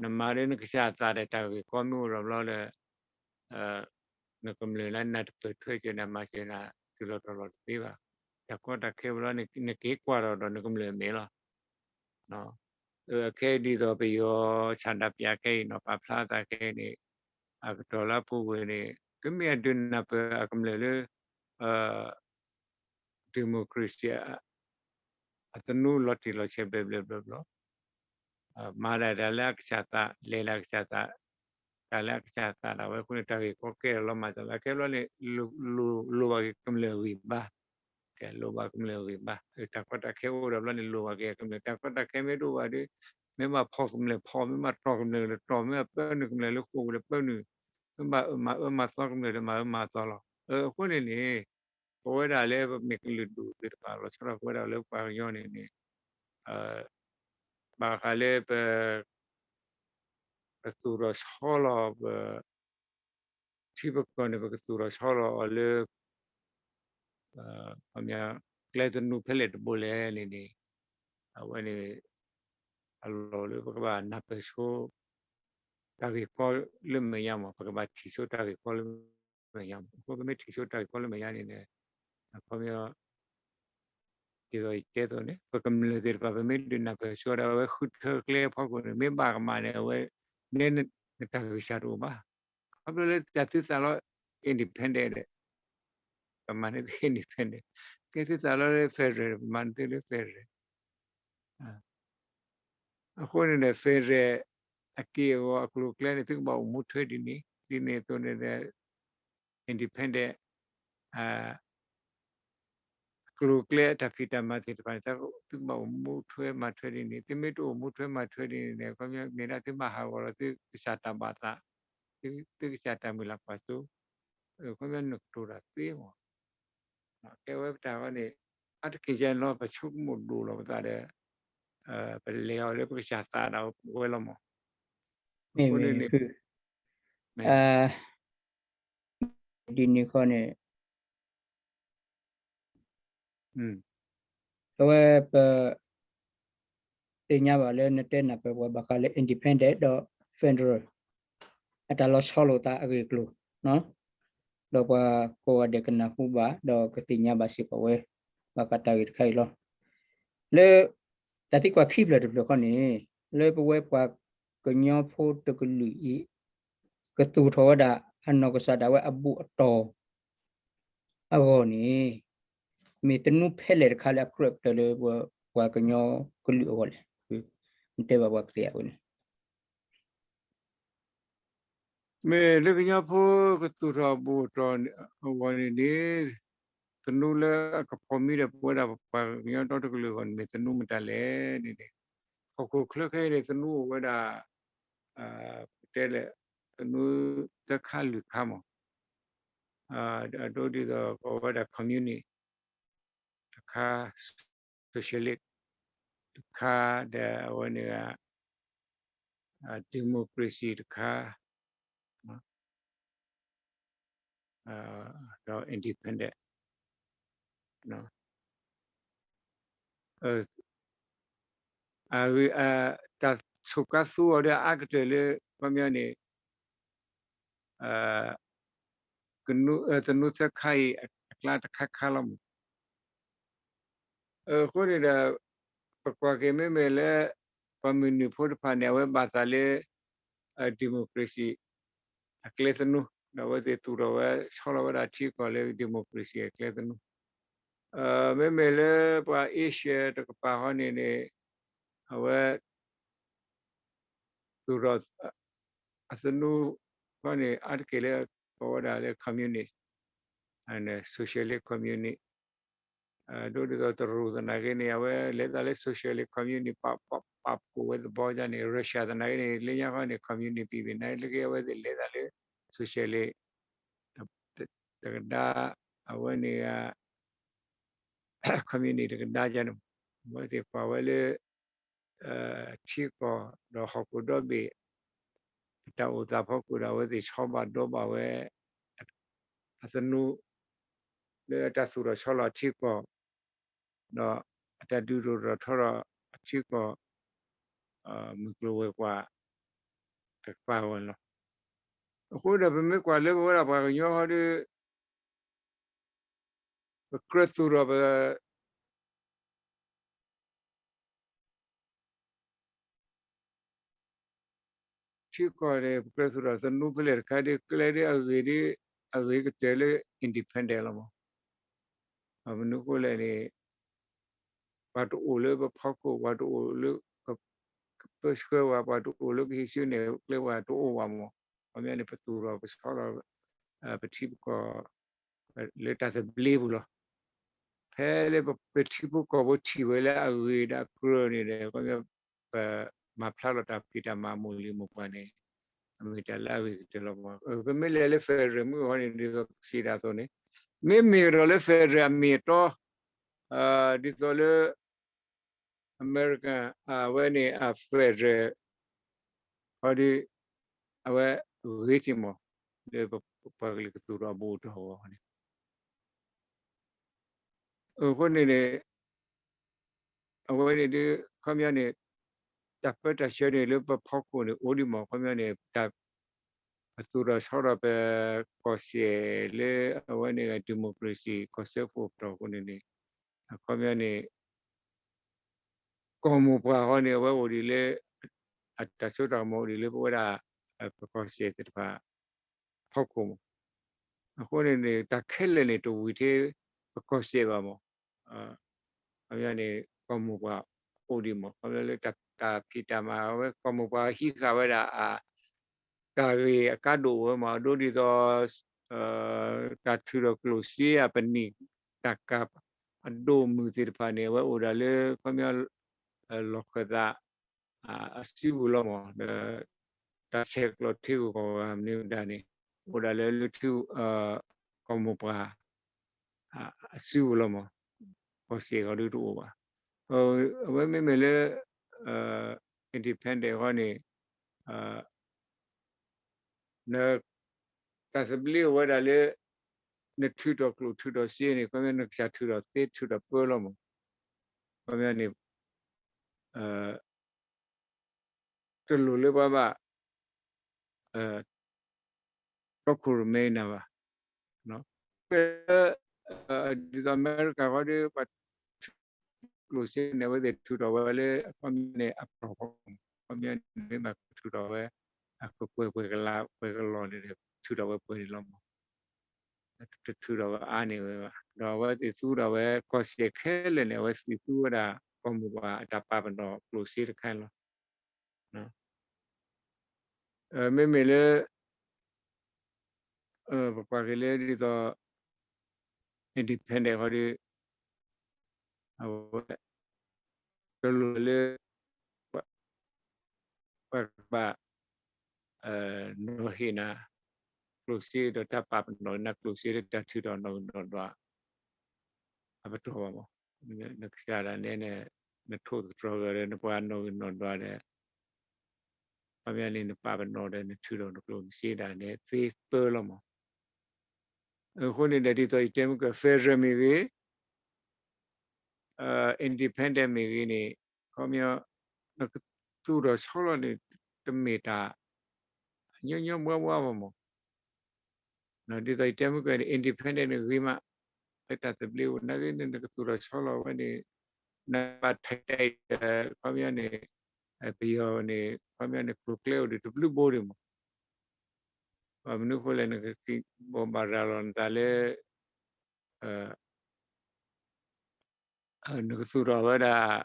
နမၤဒီးနကစၢ်သးဒီးတၢ်ဂ့ၢ်ကီမ့ၢ်အိၣ်ဒီးဘျီဒီး နကမျၢၢ်လၢနၢ်တပၢၢ်ထွဲက့ၤနၤမၤစၢၤနၤ တုၤလီၤတီၤလီၤတသ့ဘၣ်. တၢ်ကီတၢ်ခဲဘျီန့ၣ် နက့ၤကွၢ်ထီၣ်ဒီးနကမျၢၢ်မဲာ်လီၤ. အခဲအံၤဒ်သိးပယီၤဆန္ဒပြခဲအံၤနီၤ ပာ်ဖျါသးခဲအံၤန့ၣ် အကတီၢ်လၢအပူၤကွံာ်န့ၣ် ကမ့ၢ်အဒုးနၢ်ပၢၢ်အကမျၢၢ်လၢ democracy အသနူလီၤတံၢ်လီၤဆဲးဘျဲၣ်ဘျဲၣ်ဘျီဘျီ မၤဒၣ်တၢ်လၢအကစၢ်သး လဲၤလၢအကစၢ်သး တၢ်လၢအကစၢ်သးဒၣ်ဝဲအဃိန့ၣ် တၢ်ဂ့ၢ်ကီကဲထီၣ်လီၤမး တၢ်လၢအခဲဘျီန့ၣ် လိၣ်ဘၣ်က့ၤကမျၢၢ်အဂံၢ်ဘါ, ကဲလိၣ်ဘၣ်ကမျၢၢ်အဂံၢ်ဘါ, တၢ်ကီတၢ်ခဲအိၣ်ဒီးဘျီန့ၣ် လိၣ်ဘၣ်က့ၤကမျၢၢ် တၢ်ကီတၢ်ခဲမ့ၢ်တအိၣ်ဘၣ်ဒီး မ့ၢ်ဘၣ်ဖီၣ်ကမျၢၢ်ဖီၣ် မ့ၢ်ဘၣ်တီၢ်ကမျၢၢ်တီၢ် မ့ၢ်ဘၣ်ပၢနုာ်ကမျၢၢ်လၢဃိာ်ပူၤဒီးပၢနုာ်, မ့ၢ်ဘၣ်မၤအၢမၤသီကမျၢၢ်ဒီးမၤအၢမၤသီလီၤ. အဃိန့ၣ်န့ၣ် ပဝဲဒၣ်လၢပမ့ၢ်ကလုာ်ဒူၣ်သ့ၣ်တဖၣ် လီၤဆီဒၣ်ပဝဲဒၣ်လၢပှၤကညီန့ၣ်န့ၣ် ဘၣ်ဃးလၢပ ပသူၣ်ထီၣ်ဆီလီၤပ ထံပကီၢ်န့ၣ် ပကသူၣ်ထီၣ်ဆီလီၤအီၤလၢ ကျဲသနူဖဲလဲၣ်တဘိလဲၣ်န့ၣ်န့ၣ် အဝဲန့ၣ် အလီၢ်လၢပကဘၣ်နၢ်ပၢၢ်ဆိ တၢ်ဂ့ၢ်ကီလၢမဲာ်ညါမး ပကဘၣ်ထံၣ်ဆိတၢ်ဂ့ၢ်ကီလၢမဲာ်ညါမး အဃိပမ့ၢ်ထံၣ်ဆိတၢ်ဂ့ၢ်ကီလၢမဲာ်ညါန့ၣ်န့ၣ် အခီပညီ ဒ်သိးယတဲအသိးန့ၣ် ပကမျၢၢ်သ့ၣ်တဖၣ် ပမ့ၢ်ဒုးနၢ်ပၢၢ်ဆိဒီး အဝဲဃုထၢကျဲအဖီခိၣ်န့ၣ် မ့ၢ်ဘၣ်ကမၣ်န့ၣ် အဝဲ နဲနတၢ်ဂံၢ်စၢ်တအိၣ်ဘၣ်. ခီဖျိလၢတၢ်သုသးလီ independent ဒီး ပမၤန့ၢ်သု independent, ကဲသုသးလီလၢ federal ပမၤန့ၢ်သုလၢ federal အဃိန့ၣ်ဒီး federal အက့ၢ်အဂီၤအကျိၤအကျဲန့ၣ် သုကဘၣ်အိၣ်မူထွဲဒ်န့ၣ် ဒ်န့ၣ်အသိးန့ၣ်ဒီး independent အကျိၤအကျဲအတၢ်ဖံးတၢ်မၤသ့ၣ်တဖၣ်န့ၣ် သုကဘၣ်အိၣ်မူထွဲမၤထွဲဒ်န့ၣ် သုမ့ၢ်တအိၣ်မူထွဲမၤထွဲဒ်န့ၣ်န့ၣ် ခီပညီမ့ၢ်ဒၣ်သုဘၣ်ဟးဂီၤလီၤသုကစၢ်တၢ်ဘၣ်သး သုကစၢ်တၢ်မုၢ်လၢ်ကွၢ်စိ ခီပညီနကတိၤတၢ်သ့မး ကဲဝဲပတၢ်ဝဲန့ၣ် အါတက့ၢ်ယဲၢ်လီၤ ပဆိကမိၣ်ဒိၣ်လီၤပသးဒီး ပလဲၤအီၤလၢပကစၢ်သးဒၣ်ဝဲလီၤမး. အဃိန့ၣ်န့ၣ် ဒ်န့ၣ်ခီန့ၣ် အဝဲပ သ့ၣ်ညါဘၣ်လၢနတဲနၢ်ပၢၢ်ပှၤဘၣ်ဃးလၢ independent ဒီး federal အတၢ်လီၤဆီလိာ်သးအဂ့ၢ်အကျိၤ, ဒီးပှၤကိးဂၤဒဲးကနၢ်ဟူဘၣ် ဒီးကသ့ၣ်ညါဘၣ်စ့ၢ်ကီးဝဲ ဘၣ်ဃးတၢ်ဂ့ၢ်တခါအံၤလီၤ. လၢ တၢ်သံကွၢ်ခံဖျၢၣ်တဖျၢၣ်ဃီန့ၣ် လၢပဝဲပှၤကညီဖိတကလုာ်အံၤ ကသူၣ်ထီၣ်ဝဲဒၣ် အနီၢ်ကစၢ်ဒၣ်ဝဲအဘူၣ်အတီၢ် အဂီၢ်န့ၣ် မ့ၢ်သနူဖဲလဲၣ်တခါလၢအကြၢးကတၢၢ်လၢပှၤကညီကလုာ်အဂီၢ်လဲၣ်. နတဲဘၣ်ပှၤကသ့ဧါဝဲန့ၣ် မ့ၢ်လၢကညီဖိကသူၣ်ထီၣ်ဘူၣ်ထီၣ်အဂီၢ်န့ၣ်န့ၣ် သနူလၢအကဖီၣ်မံဒီးပဝဲဒၣ်ပှၤကညီဒီတကလုာ်အဂီၢ်န့ၣ် မ့ၢ်သနူမတၤလဲၣ်န့ၣ်န့ၣ် ဟီၣ်ခိၣ်ချၢခဲအံၤန့ၣ် သနူအိၣ်ဝဲဒၣ် ပတဲလဲၣ် သနူသၢခါလွံၢ်ခါမး အဒိဒ်သိးကိးဝဲဒၣ် communist တခါ socialist တခါ ဒီးအဝဲန့ၣ် democracy တခါ ဒီး independent တၢ်ဆိၣ်ကါသူအီၤဒီးအါကတၢၢ်လၢ ခီပညီန့ၣ် သနူသၢခါအံၤအကျါတခါခါလီၤမး. အဃိန့ၣ်ဒီး ပကွၢ်က့ၤမ့မ့ၢ်လၢ ပှၤမုၢ်နုာ်ဖိတဖၣ်န့ၣ် အဝဲဘၣ်သးလၢ democracy အကျဲသနူ ဒီးအဝဲသ့ၣ်သူၣ်ထီၣ်ဝဲဆီလီၤဝဲဒၣ်ထံကီၢ်လၢ democracy အကျဲသနူ မ့မ့ၢ်လၢပှၤ Asia တကပၤဃီန့ၣ်န့ၣ် အဝဲ သူၣ်ထီၣ် အသနူဃီန့ၣ် အါတက့ၢ်လၢကိးဝဲဒၣ်လၢ communist, socialist communist ဒ်သိးတရူးသနာ်က့န့ၣ် အဝဲလဲၤသးလၢ socialist communist ပာ်ဖှိၣ်ဝဲသဘီန့ၣ် Russia သနာ်က့န့ၣ် လၢညါဃီန့ၣ် communist ပံၤပံၤ နာ်က့အဝဲသ့ၣ်လဲၤသးလၢ socialist တကဒါ အဝဲန့ၣ် communist တကဒါန့ၣ် အဝဲသ့ၣ်ကွၢ်ဝဲလၢ ထံကီၢ် ဒီးဟီၣ်ခိၣ်ဒီဘ့ၣ် အတၢ်အိၣ်သးဖီခိၣ်ဒီး အဝဲသ့ၣ်ဆီဘၣ်ဒီဘၣ်ဝဲ အသနူ လၢတၢ်သူၣ်ထီၣ်ဆီလီၤထံကီၢ် ဒီးအတၢ်ဒုးဒိၣ်ထီၣ်ထီထီၣ်အထံကီၢ် မုၢ်ကျိၤဝဲၤကွာ် တကပၤဝဲလီၤ. အဃိဒီးပမ့ၢ်ကွၢ်လၢပဝဲဒၣ်ပှၤကညီဃီဒီး ပကြၢးသူၣ်ထီၣ်ပ ထံကီၢ်န့ၣ် ပကြၢးသူၣ်ထီၣ်သနူဖဲလဲၣ်တခါဒီး ကျဲဒီးအဂ့ၤဒီး အဂ့ၤကတၢၢ်လၢ independent လီၤမး. မနုၤအဃိလဲၣ်န့ၣ် ပှၤတအိၣ်လၢပဖီခိၣ် ပှၤတအိၣ်လၢ ကပၢဆှၢဝဲ ပှၤတအိၣ်လၢကဟံးစုနဲၣ်ကျဲဝဲ တအိၣ်ဘၣ်မး. ခီပညီန့ၣ် ပသူၣ်ထီၣ်ပဆီလီၤ ပထံပကီၢ် လၢတၢ်သဘျ့ပူၤလီၤ. ဖဲလၢပထံဖိကီၢ်ဖိထံၣ်ဝဲလၢအဂ့ၤဒီးအကြၢးန့ၣ်ဒီး ခီပညီ ပမၤဖျါလီၤတၢ်ဖံးတၢ်မၤအမိၢ်လံၤမိၢ်ပှၢ်န့ၣ် အမ့ၢ်တၢ်လၢအဂ့ၤကတၢၢ်လီၤမး. ပမ့ၢ်လဲၤလၢ federal မုၢ်အဂီၢ်န့ၣ် ဒ်သိးပစံးဒၣ်အသိးန့ၣ် မ့မ့ၢ်ကဒီးလၢ federal အမ့ၢ်အတီ ဒ်သိးလၢ အမဲရကၤ အဝဲန့ၣ်အ federal ဃီဒီး အဝဲဂ့ၤထံမး လၢပပှၤကလုာ်ကသူၣ်ထီၣ်အဘူးအတံၢ်အဂီၢ်န့ၣ် အဃိန့ၣ်န့ၣ် အဝဲန့ၣ်ဒ် ခီပညီန့ၣ် တၢ်ပၢတၢ်ဆှၢန့ၣ်လၢပဖီခိၣ်န့ၣ် အိၣ်ဒံးမး ခီပညီန့ၣ် ပသူၣ်ထီၣ်ဆီထီၣ်ပကီၢ်စဲၣ်လၢအဝဲန့ၣ် democracy ကီၢ်စၢဖှိၣ်ပတီၢ်အဃိန့ၣ်န့ၣ် အခီပညီန့ၣ် ကီၢ်မိၢ်ပှၢ်ဃီန့ၣ် အဝဲအိၣ်ဒံးလၢ အတၢ်စိတၢ်ကမီၤအိၣ်ဒံးလၢပဝဲဒၣ် ပကီၢ်စဲၣ်သ့ၣ်တဖၣ် ဖီခိၣ်မး. အဃိန့ၣ်န့ၣ် တၢ်ခဲလၢာ်န့ၣ် တဝံၤထဲပကီၢ်စဲၣ်ဘၣ်မး. ခီပညီန့ၣ် ကီၢ်မိၢ်ပှၢ်အိၣ်ဒံးမး ခီပညီလၢတၢ်ဖံးတၢ်မၤဝဲ ကီၢ်မိၢ်ပှၢ်ဟံးဃာ်ဝဲဒၣ် တၢ်ဂ့ၢ်အကါဒိၣ်ဝဲမး အဒိဒ်သိး တၢ်ထုးထီၣ်ကျိၣ်စ့အပနံာ် တၢ်ကၢ်အဒိၣ်မုၢ်သ့ၣ်တဖၣ်န့ၣ် အဝဲအိၣ်ဒၣ်လၢ ခီပညီ လီၢ်ခၢၣ်သး အစုပူၤလီၤမး ဒီး တၢ်ဆဲးကျိးထံဂုၤကီၢ်ဂၤမနုၤမတၤန့ၣ် အိၣ်ဒၣ်လၢလၢထံ ကီၢ်မိၢ်ပှၢ် အစုပူၤလီၤမး ကီၢ်စဲၣ်ဃီဒုတအိၣ်ဘၣ်. အဝဲမ့မ့ၢ်လၢ independent ဃီန့ၣ် န တၢ်သဘျ့အိၣ်ဝဲဒၣ်လၢ နထုးထီၣ်ကျိၣ်ထုးထီၣ်စ့န့ၣ် ခီပညီနကစၢ်ထုးထီၣ်သ့ထုးထီၣ်ပၢလီၤမး. ခီပညီန့ၣ် တလိၣ်လၢပှၤဘၣ် တီခိၣ်ရိၣ်မဲနၤဘၣ်. ဒ်သိးအမဲရကၤဃီဒီး ပှၤထုးကျိၣ်စ့န့ၣ် အဝဲသ့ၣ်ထုးထီၣ်ဝဲလၢ အခီပညီန့ၣ် အပတီၢ်ဖီ အခီပညီန့ၣ် မ့ၢ်ဘၣ်ထုးထီၣ်ဝဲ အကကွဲၢ်ပှဲၤကလးပှဲၤကလီၢ်န့ၣ်ဒီး ထုးထီၣ်ဝဲပှဲၤန့ၣ်လီၤမး. တထုးထီၣ်ဝဲအါန့ၢ်ဝဲဘၣ်. ဒီးအဝဲသ့ၣ်သူဒီးဝဲ ကီၢ်စဲၣ်ခဲလၢာ်န့ၣ် အဝဲသ့ၣ်သူဝဲဒၣ် ကီၢ်မိၢ်ပှၢ်အတၢ်ပာ်ပနီၣ်ကျိၣ်စ့တခါလီၤ. မ့မ့ၢ်လၢ ပကွၢ်က့ၤလၢဒ်သိး independent ဃီဒီး အဝဲ တလိၣ်လၢ ပှၤကဘၣ် နီၤဟ့ၣ်နၤ ကျိၣ်စ့ဒီးတၢ်ပာ်ပနီၣ်နၤကျိၣ်စ့လၢတၢ်ထုးထီၣ်နီၣ်ဂံၢ်နီၣ်ဒွး အပတီၢ်ဘၣ်မး. နကစၢ်ဒၣ်နဲန့ၣ် နထိၣ်သတြီၤဂၤဒီး နပှၤနီၣ်ဂံၢ်နီၣ်ဒွးဒီး ခီပညီန့ၣ် နပာ်ပနီၣ်ဒီး နထုးထီၣ်နကျိၣ်နစ့ဒၣ်နဲသ့သၢလီၤမး. အဃိန့ၣ်ဒီး ဒ်သိးယတဲမုၢ်က federal မ့ၢ်ဂ့ၤ independent မ့ၢ်ဂ့ၤန့ၣ် ခီပညီ နကသူၣ်ထီၣ်ဆီလီၤန့ၣ် တမ့ၢ်တၢ် ညီညီဘှါဘှါဘၣ်မး. ဒ်သိးယတဲမုၢ်က independent န့ၣ်ဂ့ၤမး လၢတၢ်သဘျ့အိၣ် နာ်က့န့ၣ် နကသူၣ်ထီၣ်ဆီလီၤဝဲန့ၣ် နဘၣ်ထဲးတဲဒီး ခီပညီန့ၣ် ပယီၤန့ၣ် ခီပညီန့ၣ် ကျိၤကျဲအိၣ်ဒီးတဘျုးဘိဒံးမး. ဘၣ်မနုၤအဃိလဲၣ် နကဘိးဘၣ်ရၤလီၤနသးလၢ နကသူၣ်ထီၣ်ဝဲဒၣ်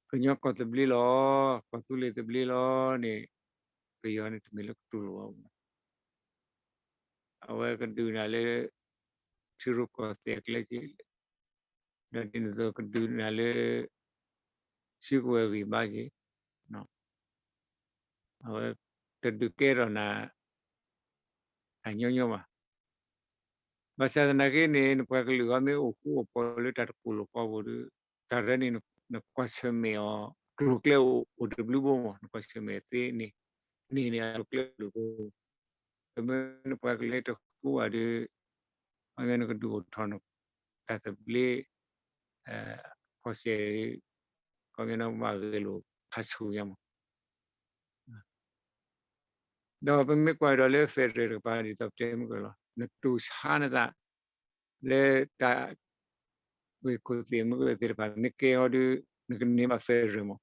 ကညီကီၢ်သဘျ့လီၤ, ကီၢ်သူလ့ၤသဘျ့လီၤန့ၣ် ပယီၤန့ၣ်တမ့ၢ်လၢကတူၢ်လိာ်ဘၣ်. အဝဲကဒုးနၤလၢ ထံရူၢ်ကီၢ်သဲးအကျဲက့ၤ ဒီးဒ်န့ၣ်အသိးကဒုးနၤလၢ စုကဝဲၤဂံၢ်ဘါက့ၤ အဝဲတဒုးကဲထီၣ်နၤ အညီညီဘၣ်. ဘၣ်ဆၣ်သနာ်က့န့ၣ် နပှၤကလုာ်ဂီၢ်မ့ၢ်အိၣ်ဃူအိၣ်ဖိးလၢတၢ်တကိၢ်လိာ်ဃီပူၤဒီး တၢ်ရဲန့ၣ် နကွၢ်ဆၢၣ်မဲာ်အီၤ ကျိၤကျဲအိၣ်တဘျုးဘိမး နကွၢ်ဆၢၣ်မဲာ်သ့န့ၣ် န့ၣ်န့ၣ်အကျိၤကျဲအိၣ်တဘျုးဘိ ပမ့ၢ်နပှၤကလုာ်တဃူဘၣ်ဒီး ခီပညီနကဒုးအိၣ်ထီၣ်နတၢ်သဘျ့ ကီၢ်စဲၣ် ခီပညီနဘၣ်ဂဲၤလိာ်ခါဆူညါမး. ဒီးပမ့ၢ်ကွၢ်ဒီးလၢ federal တကပၤ ဒ်သိးပတဲမုၢ်ကလီၤ နတူၢ်ဆါနသး လၢတၢ်ဂ့ၢ်ခိၣ်သ့ၣ်မုၢ်ကသ့ၣ်တဖၣ် မ့ၢ်ကဲအီၤဒီး နကန့ၢ်ဘၣ် federal မး.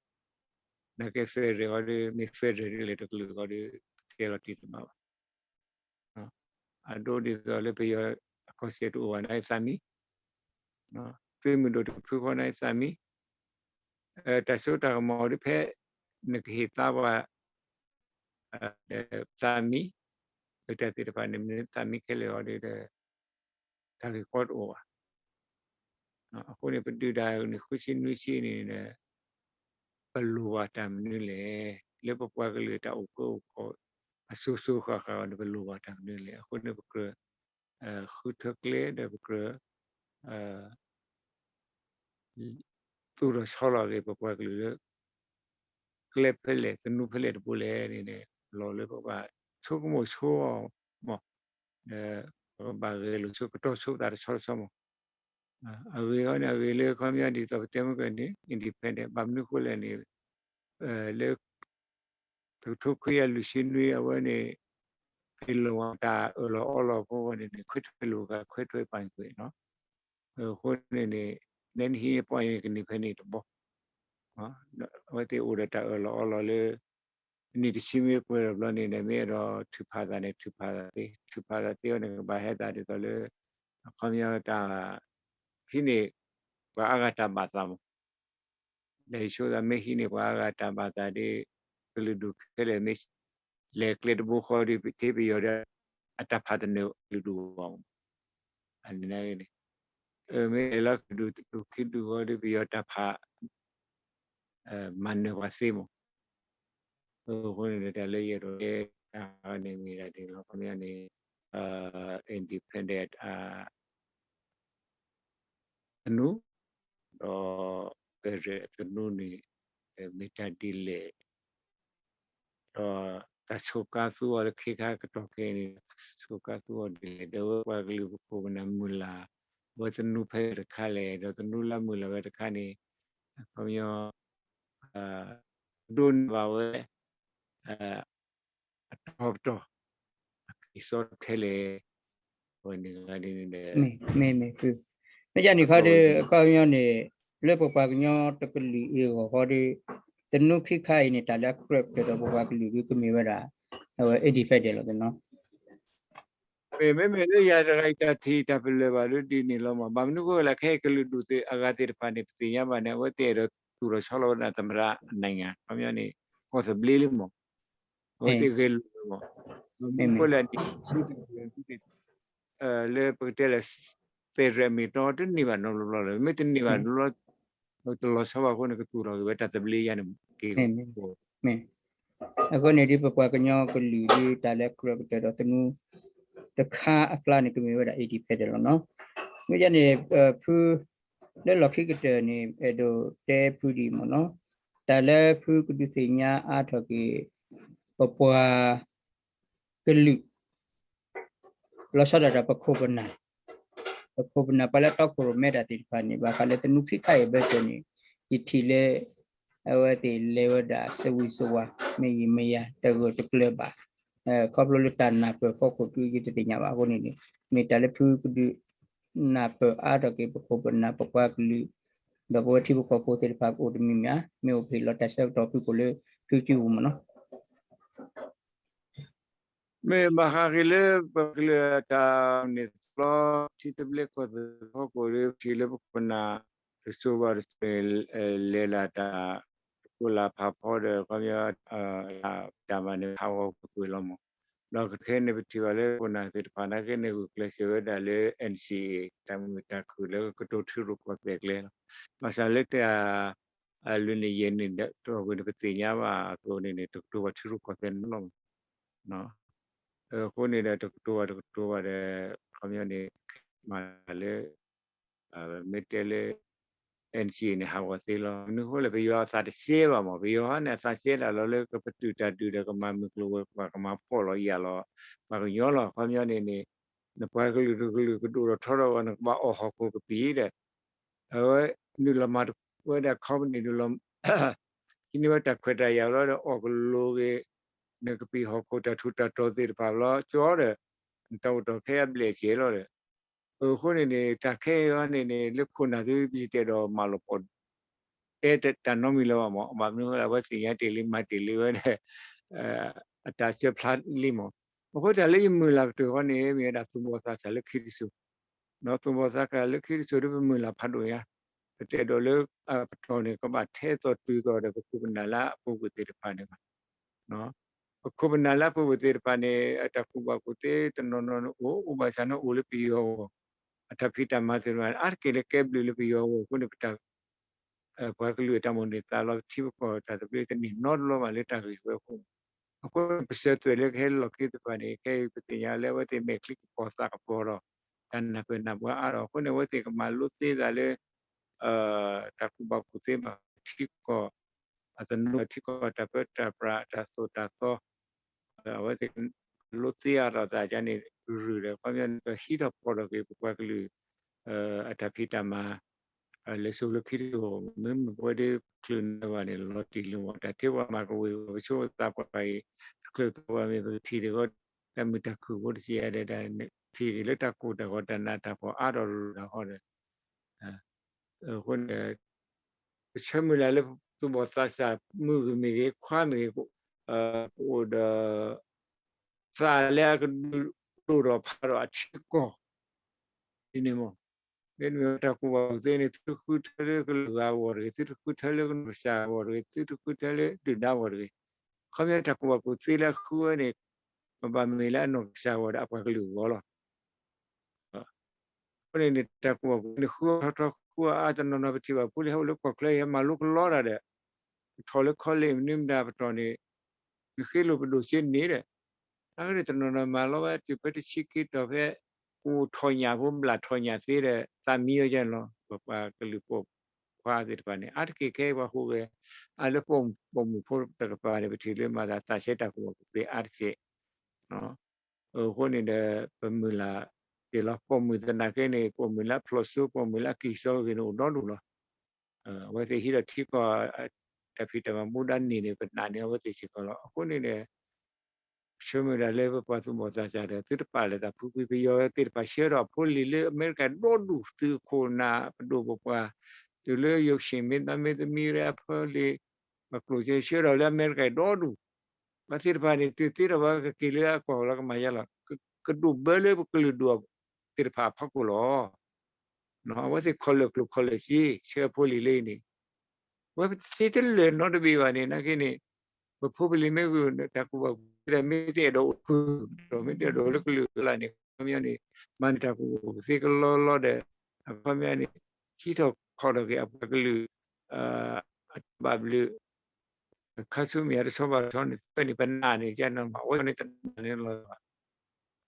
နာ်က့ federal အီၤဒီး မ့ၢ် federal ဒ်လဲၣ်တကလုာ်အီၤဒီး ကဲလီၤတံၢ်တဘၣ်ဘၣ်. အဒိဒ်သိးလၢပယီၤအကီၢ်စဲၣ်တအိၣ်ဘၣ်န့ၣ်သးမံ, သုးမုၢ်ဒိၣ်တဖုဃီန့ၣ်သးမံ, တၢ်စိတၢ်ကမီၤဒ်ဖဲ နကဟ့ၣ်သါပှၤ သးမံ, လၢတၢ်သ့ၣ်တဖၣ်န့ၣ် မ့ၢ်သးမံခဲလၢာ်အီၤဒီး တၢ်ဂ့ၢ်ကီတအိၣ်ဘၣ်. အဃိန့ၣ် ပဒုၣ်ဒါန့ၣ် ဃုဆံနွံဆံန့ၣ် ပလိၣ်ဘၣ်တၢ်မနုၤလဲၣ်, လၢပပှၤကလုာ်တၢ်အိၣ်ကၢအိၣ်ခီ အစိၤစိၤဃၣ်ဃၣ်န့ၣ် ပလိၣ်ဘၣ်တၢ်မနုၤလဲၣ်. အဃိန့ၣ် ပကြၢး ဃုထၢကျဲဒီးပကြၢး သူၣ်ထီၣ်ဆီလီၤက့ၤ ပပှၤကလုာ်လၢ ကျဲဖဲလဲၣ် သနူဖဲလဲၣ်တဘိလဲၣ်န့ၣ် လီၤလၢပကဘၣ်ဆိကမိၣ်ဆိအီၤမး, ဒီးပကဘၣ်ဂဲၤလိာ်ဆိကတီၢ်ဆိပသးတဆီတဆီမး. အဂ့ၢ်အီၤန့ၣ် အဂ့ၢ်လၢခီပညီဒ်သိးပတဲမုၢ်ကန့ၣ် independent ဘၣ်မနုၤဃိလဲၣ်န့ၣ် လၢ တကထိခွံကယၤလွံၢ်ဆံနွံအဝဲန့ၣ် ပလီၢ်ဝၤတၢ်အၢၣ်လီၤအီလီၤအဃိန့ၣ် ခွဲးထွဲးလိာ်ဂၤ ခွဲးထွဲးပာ်ကွံာ်နီၤ. အဃိန့ၣ်န့ၣ် နဲနဟံးန့ၢ်ပှၤန့ၣ် ကန့ၢ်ဖဲန့ၣ်တဘီ အဝဲသ့ၣ်အိၣ်ဒီးတၢ်အၢၣ်လီၤအီလီၤလၢ နံၣ်တဆံမ့ၢ်ပှဲၤဒီးဘျီန့ၣ် မ့ၢ်အဲၣ်ဒိးထုးဖးသးန့ၣ် ထုးဖးသးသ့, ထုးဖးသးသ့အီၤန့ၣ် ကဘၣ်ဟဲသးဒ်သိးလၢ အခီပညီတၢ် ဟံးန့ၢ် ပှၤအါဂၤတၢ်ဘၣ်သးမး လၢယဆိသးမ့ၢ်ဟံးန့ၢ်ပှၤအါဂၤတၢ်ဘၣ်သးဒီး ကလုာ်ဒူၣ်ခဲလၢာ်မ့ၢ် လဲၤကျဲတဘိဃီဒီး ပထံပယီၤဒီး အတၢ်ဖးတနၢၤကလုာ်ဒူၣ်ဘၣ်မး. အန့ၣ်န့ၣ် မ့ၢ်လဲၤလီၤကလုာ်ဒူၣ်ခံဒူၣ်ဃီဒီး ပယီၤတၢ်ဖး မၤနၢၤပှၤသ့မး. အဃိန့ၣ်ဒီး တၢ်လၢယအဲၣ်ဒိးတဲတၢ်န့ၣ်မ့ၢ်ဒၣ်ဒ်လီၤ ခီပညီန့ၣ် independent သနူ ဒီး federal သနူန့ၣ် မ့ၢ်တၢ်ဒ်လဲၣ် ဒီးတၢ်ဆိးကါသူအီၤလၢခံခါကတီၢ်ခဲအံၤန့ၣ် ဆိးကါသူအီၤဒ်လဲၣ် ဒီးအဝဲပှၤကလုာ်ပခိၣ်ပနၢ်မုၢ်လၢ် အဝဲသနူဖဲလဲၣ်တခါလဲၣ် ဒီးသနူလၢမုၢ်လၢ်ဝဲတခါန့ၣ် ခီပညီ ဒိးန့ၢ်ဘၣ်ဝဲ အထီၣ်ပတီၢ် အက့ၤစီထဲလဲၣ် အဝဲန့ၣ်ဂၤဒ်န့ၣ်ဒီး မ့ၢ် မ့ၢ် မ့ၢ်ယၤန့ၣ်ခီဒီး အခီပညီန့ၣ် လၢပပှၤကညီတကလုာ်အဂီၢ်ဃီဒီး သနူခံခါအံၤန့ၣ် တၢ်လၢအကြၢးကတၢၢ်ဒီးပပှၤကလုာ်ဒီးကမ့ၢ်ဝဲဒၣ် အဝဲ independent လီၤနီၤ. မ့မ့ၢ်လၢယၤတဂၤအံၤတၢ်ထံၣ်တၢ်ပလၢၢ်ဘၣ်လၢဒ်န့ၣ်လီၤမး. ဘၣ်မနုၤအဃိလဲၣ် ခဲအံၤကလုာ်ဒူၣ်သ့ၣ်အဂၤသ့ၣ်တဖၣ်န့ၣ် ပသ့ၣ်ညါဘၣ်န့ၣ် အဝဲသ့ၣ်အဲၣ်ဒိးသူၣ်ထီၣ်ဆီလီၤဝဲဒၣ်သမ္မတနိုင်ငံ ခီပညီန့ၣ် ကီၢ်သဘျ့လံမး. အဝဲသ့ၣ်ဂဲၤလိာ်ဝဲမး. ဘၣ်မနုၤအဃိလဲၣ်န့ၣ် လၢပကတဲလၢ federal မ့ၢ်တီတန့ၢ်ဘၣ်နီတဘျီဘျီလၢၤ. မ့ၢ်တန့ၢ်ဘၣ်နီတဘျီ တလီၤဆီဘၣ်အဃိန့ၣ် ကသူၣ်ထီၣ်က့ၤဝဲတၢ်သဘျ့ယါန့ၣ်က့ၤ အဃိန့ၣ်ဒ်ပပှၤကညီကလုာ်ဒ်တၢ်လၢကြၢးကတၢၢ်ဒီးသနူတခါအကျါန့ၣ် ကမ့ၢ်ဝဲဒၣ် independent လီၤနီၤ. မ့ၢ်ယၤန့ၣ် ဖု လၢလီၢ်ခံကတၢၢ်န့ၣ် အဲၣ်ဒိးတဲဖုဒ်အံၤမ့ၢ်နီၤ, တၢ်လၢဖုကဒုးသ့ၣ်ညါအါထီၣ်က့ၤ ပပှၤကလုာ် လီၤဆီဒၣ်တၢ်ပခိၣ်ပနၢ်, ပခိၣ်ပနၢ်ပှၤလၢတီခိၣ်ရိၣ်မဲတၢ်သ့ၣ်တဖၣ်န့ၣ် ဘၣ်ဃးလၢသနူခံခါအံၤအဘၢၣ်စၢၤန့ၣ် ယထံၣ်လၢ အဝဲသ့ၣ်လဲၤဝဲဒၣ်စဝံၣ်စဝၤ မ့ၢ်ယံာ်မ့ၢ်ယၤ တဂၢၢ်တကျၢၤဘၣ်, ခီဖျိလၢတၢ်နၢ်ပၢၢ်ဖီခိၣ်ဒုးယတသ့ၣ်ညါဘၣ်အဃိန့ၣ်န့ၣ် မ့ၢ်တၢ်လၢဖုကဒုး နၢ်ပၢၢ်အါထီၣ်က့ၤပခိၣ်ပနၢ်ပပှၤကလုာ် ဒီးပဝဲထံဖိကီၢ်ဖိသ့ၣ်တဖၣ်ကအိၣ်တမံၤမံၤဧါ, မ့ၢ်အိၣ်ဖဲလီၤတၢ်ဆၢကတီၢ်ဖုကိာ်လၢဖုကၠူပူၤမ့ၢ်နီၤ. မ့ၢ်ဘၣ်ဃးက့ၤလၢပကလုာ်တၢ်န့ၣ်တဘျီ ထံသဘျ့ကီၢ်သဘျ့ဖီခိၣ်ဒီး ပထံၣ်လၢပခိၣ်ပနၢ် တစိၤဘၣ်တစိၤန့ၣ် လဲၤလၢတၢ် တကိးလၢဖးဖီဒီး ခီပညီ တၢ်မၤန့ၣ် ဟးဂီၤကွ့ၢ်ကွ့ၢ်လီၤမး. ဒီးကခဲန့ၣ် ပထံၣ်ဘၣ်လၢခိၣ်နၢ်သ့ၣ်တဖၣ်နာ်က့န့ၣ် ဂုာ်ကျဲးစၢးဝဲဒၣ်လၢ NCA တၢ်မုာ်တၢ်ခုၣ်လၢကတိၤထံရူၢ်ကီၢ်သဲးကျဲလီၤ. ဘၣ်ဆၣ်လၢတၢ် အလွံၢ်နံၣ်ယဲၢ်နံၣ်ဒီး တဂီၢ်ကွံာ်န့ၣ် ပသ့ၣ်ညါဘၣ်အသိးန့ၣ်န့ၣ် တကတိၤဘၣ်ထံရူၢ်ကီၢ်သဲးနီတဘျီမး. အဃိန့ၣ်ဒီး တကတိၤဘၣ်တကတိၤဘၣ်ဒီး ခီပညီန့ၣ် မၤလၢ မ့ၢ်တဲလၢ NCA န့ၣ် ဟးဂီၤသ့လီၤ. မနုၤအဃိလဲၣ် ပယီၤအသးတစဲဘၣ်မး, ပယီၤန့ၣ် အသးစဲဒၣ်လီၤလၢကပတုာ်တၢ်ဒုးဒီး ကမၤမုၢ်ကျိၤဝဲၤကွာ် ကမၤဖှီၣ်လီၤယာ်လီၤ ပှၤကညီလီၤ. ခီပညီန့ၣ်န့ၣ် နပှၤကလုာ်တကလုာ်ကဒိၣ်ထီၣ်ထီထီၣ်အဂီၢ် နကဘၣ်အီၣ်ဟီၣ်ခိၣ်ကပံာ်ဒီး အဝဲနုာ်လီၤမၤတဝဲဒၣ် company နုာ်လီၤ ဟံးန့ၢ်ဝဲတၢ်ခွဲးတၢ်ယာ်လီၤဒီး အီၣ်ကလိၤဂ့ၤ နကပံာ်ဟီၣ်ခိၣ်တၢ်ထူးတၢ်တီၤသ့ၣ်တဖၣ်လီၤ ကၠီဒီး နတၢ်အိၣ်တီၢ်ခဲအံၤအဘျဲၣ်အစဲးလီၤဒီး အဃိန့ၣ်န့ၣ် တၢ်ခဲအံၤန့ၣ်န့ၣ် လၢခိၣ်နၢ်သုပစံးတဲဒီးမၤလီၤပီၢ် တဲတၢ်နီတမံၤလၢၤဘၣ်မး, ဘၣ်မနုၤအဃိလဲၣ် အဝဲသ့ၣ်ညါတ့ၢ်လံမၤတ့ၢ်လံဝဲဒီး အတၢ်စၢဖျါလံမး. အဃိတၢ်လၢယမုၢ်လၢ်ကတၢၢ်ဃီန့ၣ် မ့ၢ်ဝဲဒၣ်သူၣ်ဘီၣ်သးစၢ်လၢခံတစိၤ, ဒီးသူၣ်ဘီၣ်သးစၢ်လၢခံတစိၤဒီးပမုၢ်လၢ်ဖးဒိၣ်ညါ, ပတဲဒီးလၢ ပတီၢ်န့ၣ် ကဘၣ်ထဲသိးတုၤသိးဒီးပခိၣ်ပနၢ်လၢအပူၤကွံာ်သ့ၣ်တဖၣ်န့ၣ်ဘၣ် ပခိၣ်ပနၢ်လၢအပူၤကွံာ်သ့ၣ်တဖၣ်န့ၣ် အတၢ်ကူၣ်ဘၣ်ကူၣ်သ့တနီၤနီၤန့ၣ်အိၣ် အိၣ်ဘၣ်ဆၣ်န့ၣ်အိၣ်လၢပယီၤအဂီၢ်, အတၢ်ဖံးတၢ်မၤသ့ၣ်တဖၣ် အါတက့ၢ်လၢကဲဘျုးလၢပယီၤအဂီၢ်အဃိန့ၣ် ပတၢ် ပှၤကလုာ်အတၢ်မိၣ်န့ၢ်သးလီၤ ပထံပကီၢ်တၢ်သဘျ့တန့ၢ်နီတဘျီဘၣ်လၢတၢ်ဂ့ၢ်ဝဲအဃိ, အဃိပစၢၤသွဲၣ်လၢကဟဲလီၢ်ခံသ့ၣ်တဖၣ်န့ၣ် ခဲအံၤပသ့ၣ်ညါလၢအဝဲသ့ၣ်မဲာ်ချံကပီၤသးကပီၤဒီး တၢ်နၢ်ပၢၢ်နၢ်ပှၤအါထီၣ်အဃိန့ၣ် အဝဲသ့ၣ်ကမၤလိသ့သးလၢ တၢ်ကူၣ်ဘၣ်ကူၣ်သ့ဘၣ်ထံကီၢ် အသနူထံကီၢ်တၢ်ပၢတၢ်ပြးတၢ်သိၣ်တၢ်သီ အဝဲသ့ၣ်လိသ့အါထီၣ်သးန့ၣ် ရုၢ်ဒီးခီပညီန့ၣ် ပဟံးထီၣ်ဖီၣ်ထီၣ်က့ၤပပှၤကလုာ် အတၢ်ဖံးတၢ်မၤ လၢစိၤလၢခံတစိၤ မ့မ့ၢ်ပဝဲဒၣ်ချုးန့ၢ်ဘၣ်န့ၣ် လီၤတံၢ်လံမး တၢ်ထဲပှၤမၤကဝံၤ ပဆိကမိၣ်သးပှၢ်အံၤ တချုးသးပှၢ်မ့ၢ်ပကထံၣ်ဒံးဃီ တၢ်မုာ်တၢ်ခုၣ်ဖိတစံးယၤဒီး ထံၣ်က့ၤလၢတၢ်ကိၢ်တၢ်ဂီၤတၢ်နးတၢ်ဖှီၣ်အါထီၣ်ရူၤဒီးဃီဒီး အဃိန့ၣ် ပဆၢမုၢ်လၢ်လၢသူၣ်ဘီၣ်သးစၢ် မုၣ်ဂ့ၤမ့ၢ်ဂ့ၤ ခွါမ့ၢ်ဂ့ၤ ကအိၣ်ဒီး သးလၢအကဒုးဒိၣ်ထီၣ်ဖးထီၣ်အထံအကီၢ် ဒ်န့ၣ်မး, မ့တမ့ၢ်တၢ်ကူၣ်ဘၣ်ကူၣ်သ့န့ၣ် သုတဃုထၢလၢကလုာ်ဂၤအဂီၢ်တဂ့ၤ, သုတဃုထၢလၢကနီၢ်ကစၢ်အဂီၢ်တဂ့ၤ, သုတဃုထၢလၢဒုၣ်ဒါအဂီၢ်တဂ့ၤ, ခီပညီတၢ်ကူၣ်ဘၣ်ကူၣ်သ့လၢအဃုဝဲန့ၣ် ကဘၣ်မ့ၢ်လၢအနီၢ်ကစၢ်အဂီၢ်ဒီးအပှၤကလုာ်အဂီၢ်လီၤ. အဃိန့ၣ်န့ၣ် တၢ်ကူၣ်ဘၣ်ကူၣ်သ့န့ၣ် ဃုအီၤထီထီ ဃုအီၤအါတနီၤနီၤ ပထံၣ်ဘၣ်ဖိလံၤဟဲအိၣ်လၢကီၢ်ချၢအံၤ ဟဲမၤလိကလီတၢ်ဒီး ကထီၣ်လၢ college မနုၤမတၤပတီၢ်န့ၣ် နဃ့လိာ်ပဒိၣ်စ့န့ၣ်ဒီး အဃိန့ၣ်တနီၤနီၤမၤလီၤဝဲတုၤဖဲတဆံခံတီၤဖဲ ကအိၣ်ထီၣ်ညၣ်ဖိ ဘျၣ်ထီၣ်ညၣ်သ့ဒီး သးမံအီၤယဲၢ်န့ၣ်လီၤ. ပပှၤကလုာ်ပိာ်ခွါသ့ၣ်တဖၣ်န့ၣ် အါတက့ၢ်ခဲအံၤပှၤဟူးဂဲၤ အါလၢပိာ်မုၣ်ဖိတကပၤန့ၣ် ပထံၣ်လၢမၤသးသးဆဲးတၢ်ကူၣ်ဘၣ်ကူၣ်သ့အါတက့ၢ် အဃိန့ၣ်ဒီး ပမုၢ်လၢ်တ့ၢ်လီၤ ပိာ်မုၣ်သနာ်က့န့ၣ် ပိာ်မုၣ်လၢအဖျိးစိ ပိာ်မုၣ်လၢအကံၢ်စီဂ့ၤန့ၣ် အိၣ်ဒီဒူၣ်လီၤ. အဝဲသ့ၣ်ဟံးဒီးထံကီၢ် တၢ်ဖံးတၢ်မၤမူဒါန့ၣ်န့ၣ် ပနာ်န့ၢ်အဝဲသ့ၣ်စ့ၢ်ကီးလီၤ. အဃိန့ၣ်ဒီး ဆၢမုၢ်ဒၣ်လၢပပှၤသူၣ်ဘီၣ်သးစၢ်ဒီး သုတပာ်လၢၤသး ဖုကွံာ်ပယီၤသ့ၣ်တဖၣ်ဆှၢထီၣ်ဖိလံၤလၢအမဲရကၤဒီဒူၣ် သုးခိၣ်နၢ်ပဒိၣ်ပပှၢ် တုၤလၢယိၤဆံၣ်မ့ၢ်သးမ့ၢ်သမံရဲအဖၢလံၤ ပှၤကျိၣ်စ့ဆှၢထီၣ်လၢအမဲရကၤဒီဒူၣ် ပှၤသ့ၣ်တဖၣ်န့ၣ် တုၤသ့ထီၣ်ဘၣ်ကက့ၤလၢအကီၢ်လီၤကမၤယါလီၤ. ကဒိၣ်ဘၢလၢပကလုာ်ဒူၣ်သ့ၣ်တဖၣ်အဖီခိၣ်လီၤ. အဝဲသ့ၣ်ခီၣ်လၢာ်ကျိၣ်ခီၣ်လၢာ်စ့ ဆှၢဖိလံၤလၢအံၤန့ၣ် အဝဲသ့ၣ်တလၢာ်နီတဘ့ၣ်ဘၣ်န့ၣ် နာ်က့န့ၣ် ပဖိပလံၤမ့ၢ်ဂုာ် တၢ်ကူၣ်ဘၣ်ကူၣ်သ့ဒီး မ့ၢ်တအဲၣ်ဒိးအိၣ်ခုၣ်ဒီး မ့ၢ်တအဲၣ်ဒိးလၢကလုာ်အကျါန့ၣ် အခီပညီန့ၣ် မၤန့ၢ်တၢ်ကူၣ်ဘၣ်ကူၣ်သ့ကလီလီဒီး အခီပညီန့ၣ် ဟံးထီၣ်ခီၣ်ထီၣ်က့ၤအပှၤကလုာ် အတၢ်ဘၣ်ဘျုး ခါဆူမဲာ်ညါတဆီဘၣ်တဆီန့ၣ် ဖဲန့ၣ်ပနာ်န့ၣ် ကနမၤဝဲန့ၣ်တနာ်န့ၣ်လီၤဘၣ်.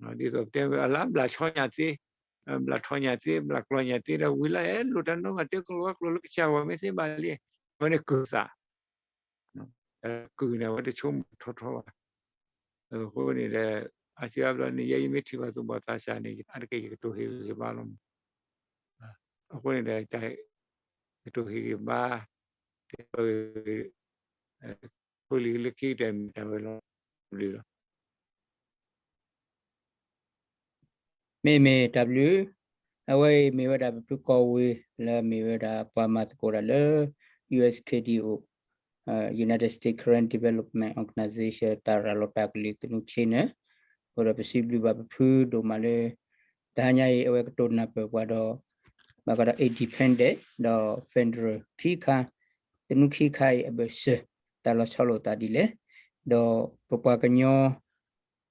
ဒ်သိးပတဲဝဲအလၢဘျးဆီညါသ့, ဘျးထီညါသ့, ဘျးကျီညါသ့ဒီး ဝံၤလၢအဲၣ်လိာ်တၢ်နီဘၣ်တဲကလီၤဝဲကျိာ်လၢကစၢ်ဝဲမ့ၢ်သ့ဘၣ်လံ, အဝဲန့ၣ်ကုၢ်သး, ကုၢ်န့ၣ် အဝဲတဆိကမိၣ်ထီထီဘၣ်. အဃိန့ၣ်ဒီး အါစုအါဘျီန့ၣ် ယဲယမ့ၢ်ထံၣ်ဘၣ်သူၣ်ဘီၣ်သးစၢ်န့ၣ် အါတက့ၢ်ယကတိၤဟ့ၣ်ဂံၢ်ဟ့ၣ်ဘါလီၤမး. အဃိန့ၣ်ဒီး တၢ်ကတိၤဟ့ၣ်ဂံၢ်ဘါ တဲဝဲ ဖိလံၤလၢခံကတၢၢ်မ့ၢ်တၢ်ဝဲလီၤ. တၢ်ဘျုးလီၤ. မ့မ့ၢ်တၢ်ဘျုး, အဝဲအံၤမ့ၢ်ဝဲဒၣ်ပဖုကီၢ်ဝ့ၤ လၢအမ့ၢ်ဝဲဒၣ်ပှၤမၤသကိးတၢ်လၢ ယူႇအၢၣ်စၣ်ခ့ၣ်ဒံၣ်အိၣ် United States Karen Development Organization တၢ်ရၤလီၤတၢ်ကလုၢ်သနူခ့နၢၣ်, အဃိဒီးပစံးဘျုးဘၣ်ပဖုဒိၣ်မးလၢ တဟါညါအံၤ အဝဲကတိၤနၢ်ပၢၢ်ပှၤဒီး ဘၣ်ဃးဒီး independent ဒီး federal ခံခါ သနူခံခါအံၤအဘၢၣ်စၢၤ တၢ်လီၤဆီလိာ်သးဒ်လဲၣ်, ဒီးပပှၤကညီ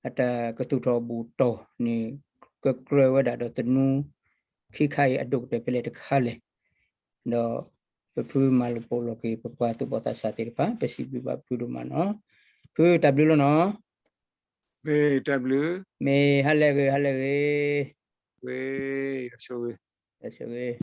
အတၢ်ကသူၣ်ထီၣ်ဘူၣ်တီၢ်န့ၣ် ကကြၢးဝဲဒၣ်ဒီးသနူ ခံခါအံၤအဒိၣ်ကတၢၢ်ဖဲလဲၣ်တခါလဲၣ်, ဒီးပဖုမၤလိာ်ပိာ်လိာ်က့ၤ ပပှၤသူၣ်ဘီၣ်သးစၢ်သ့ၣ်တဖၣ် ပစံးဘျုးဘၣ်ဖုဒိၣ်မးနီၤ, ဖုတၢ်ဘျုးလီၤနီၤ, မ့ၢ်တၢ်ဘျုး, မ့ၢ်ဟါလၢအဂ့ၤ ဟါလၢအဂ့ၤ, ဝဲ, ဆိဂ့ၤ, ဆိဂ့ၤ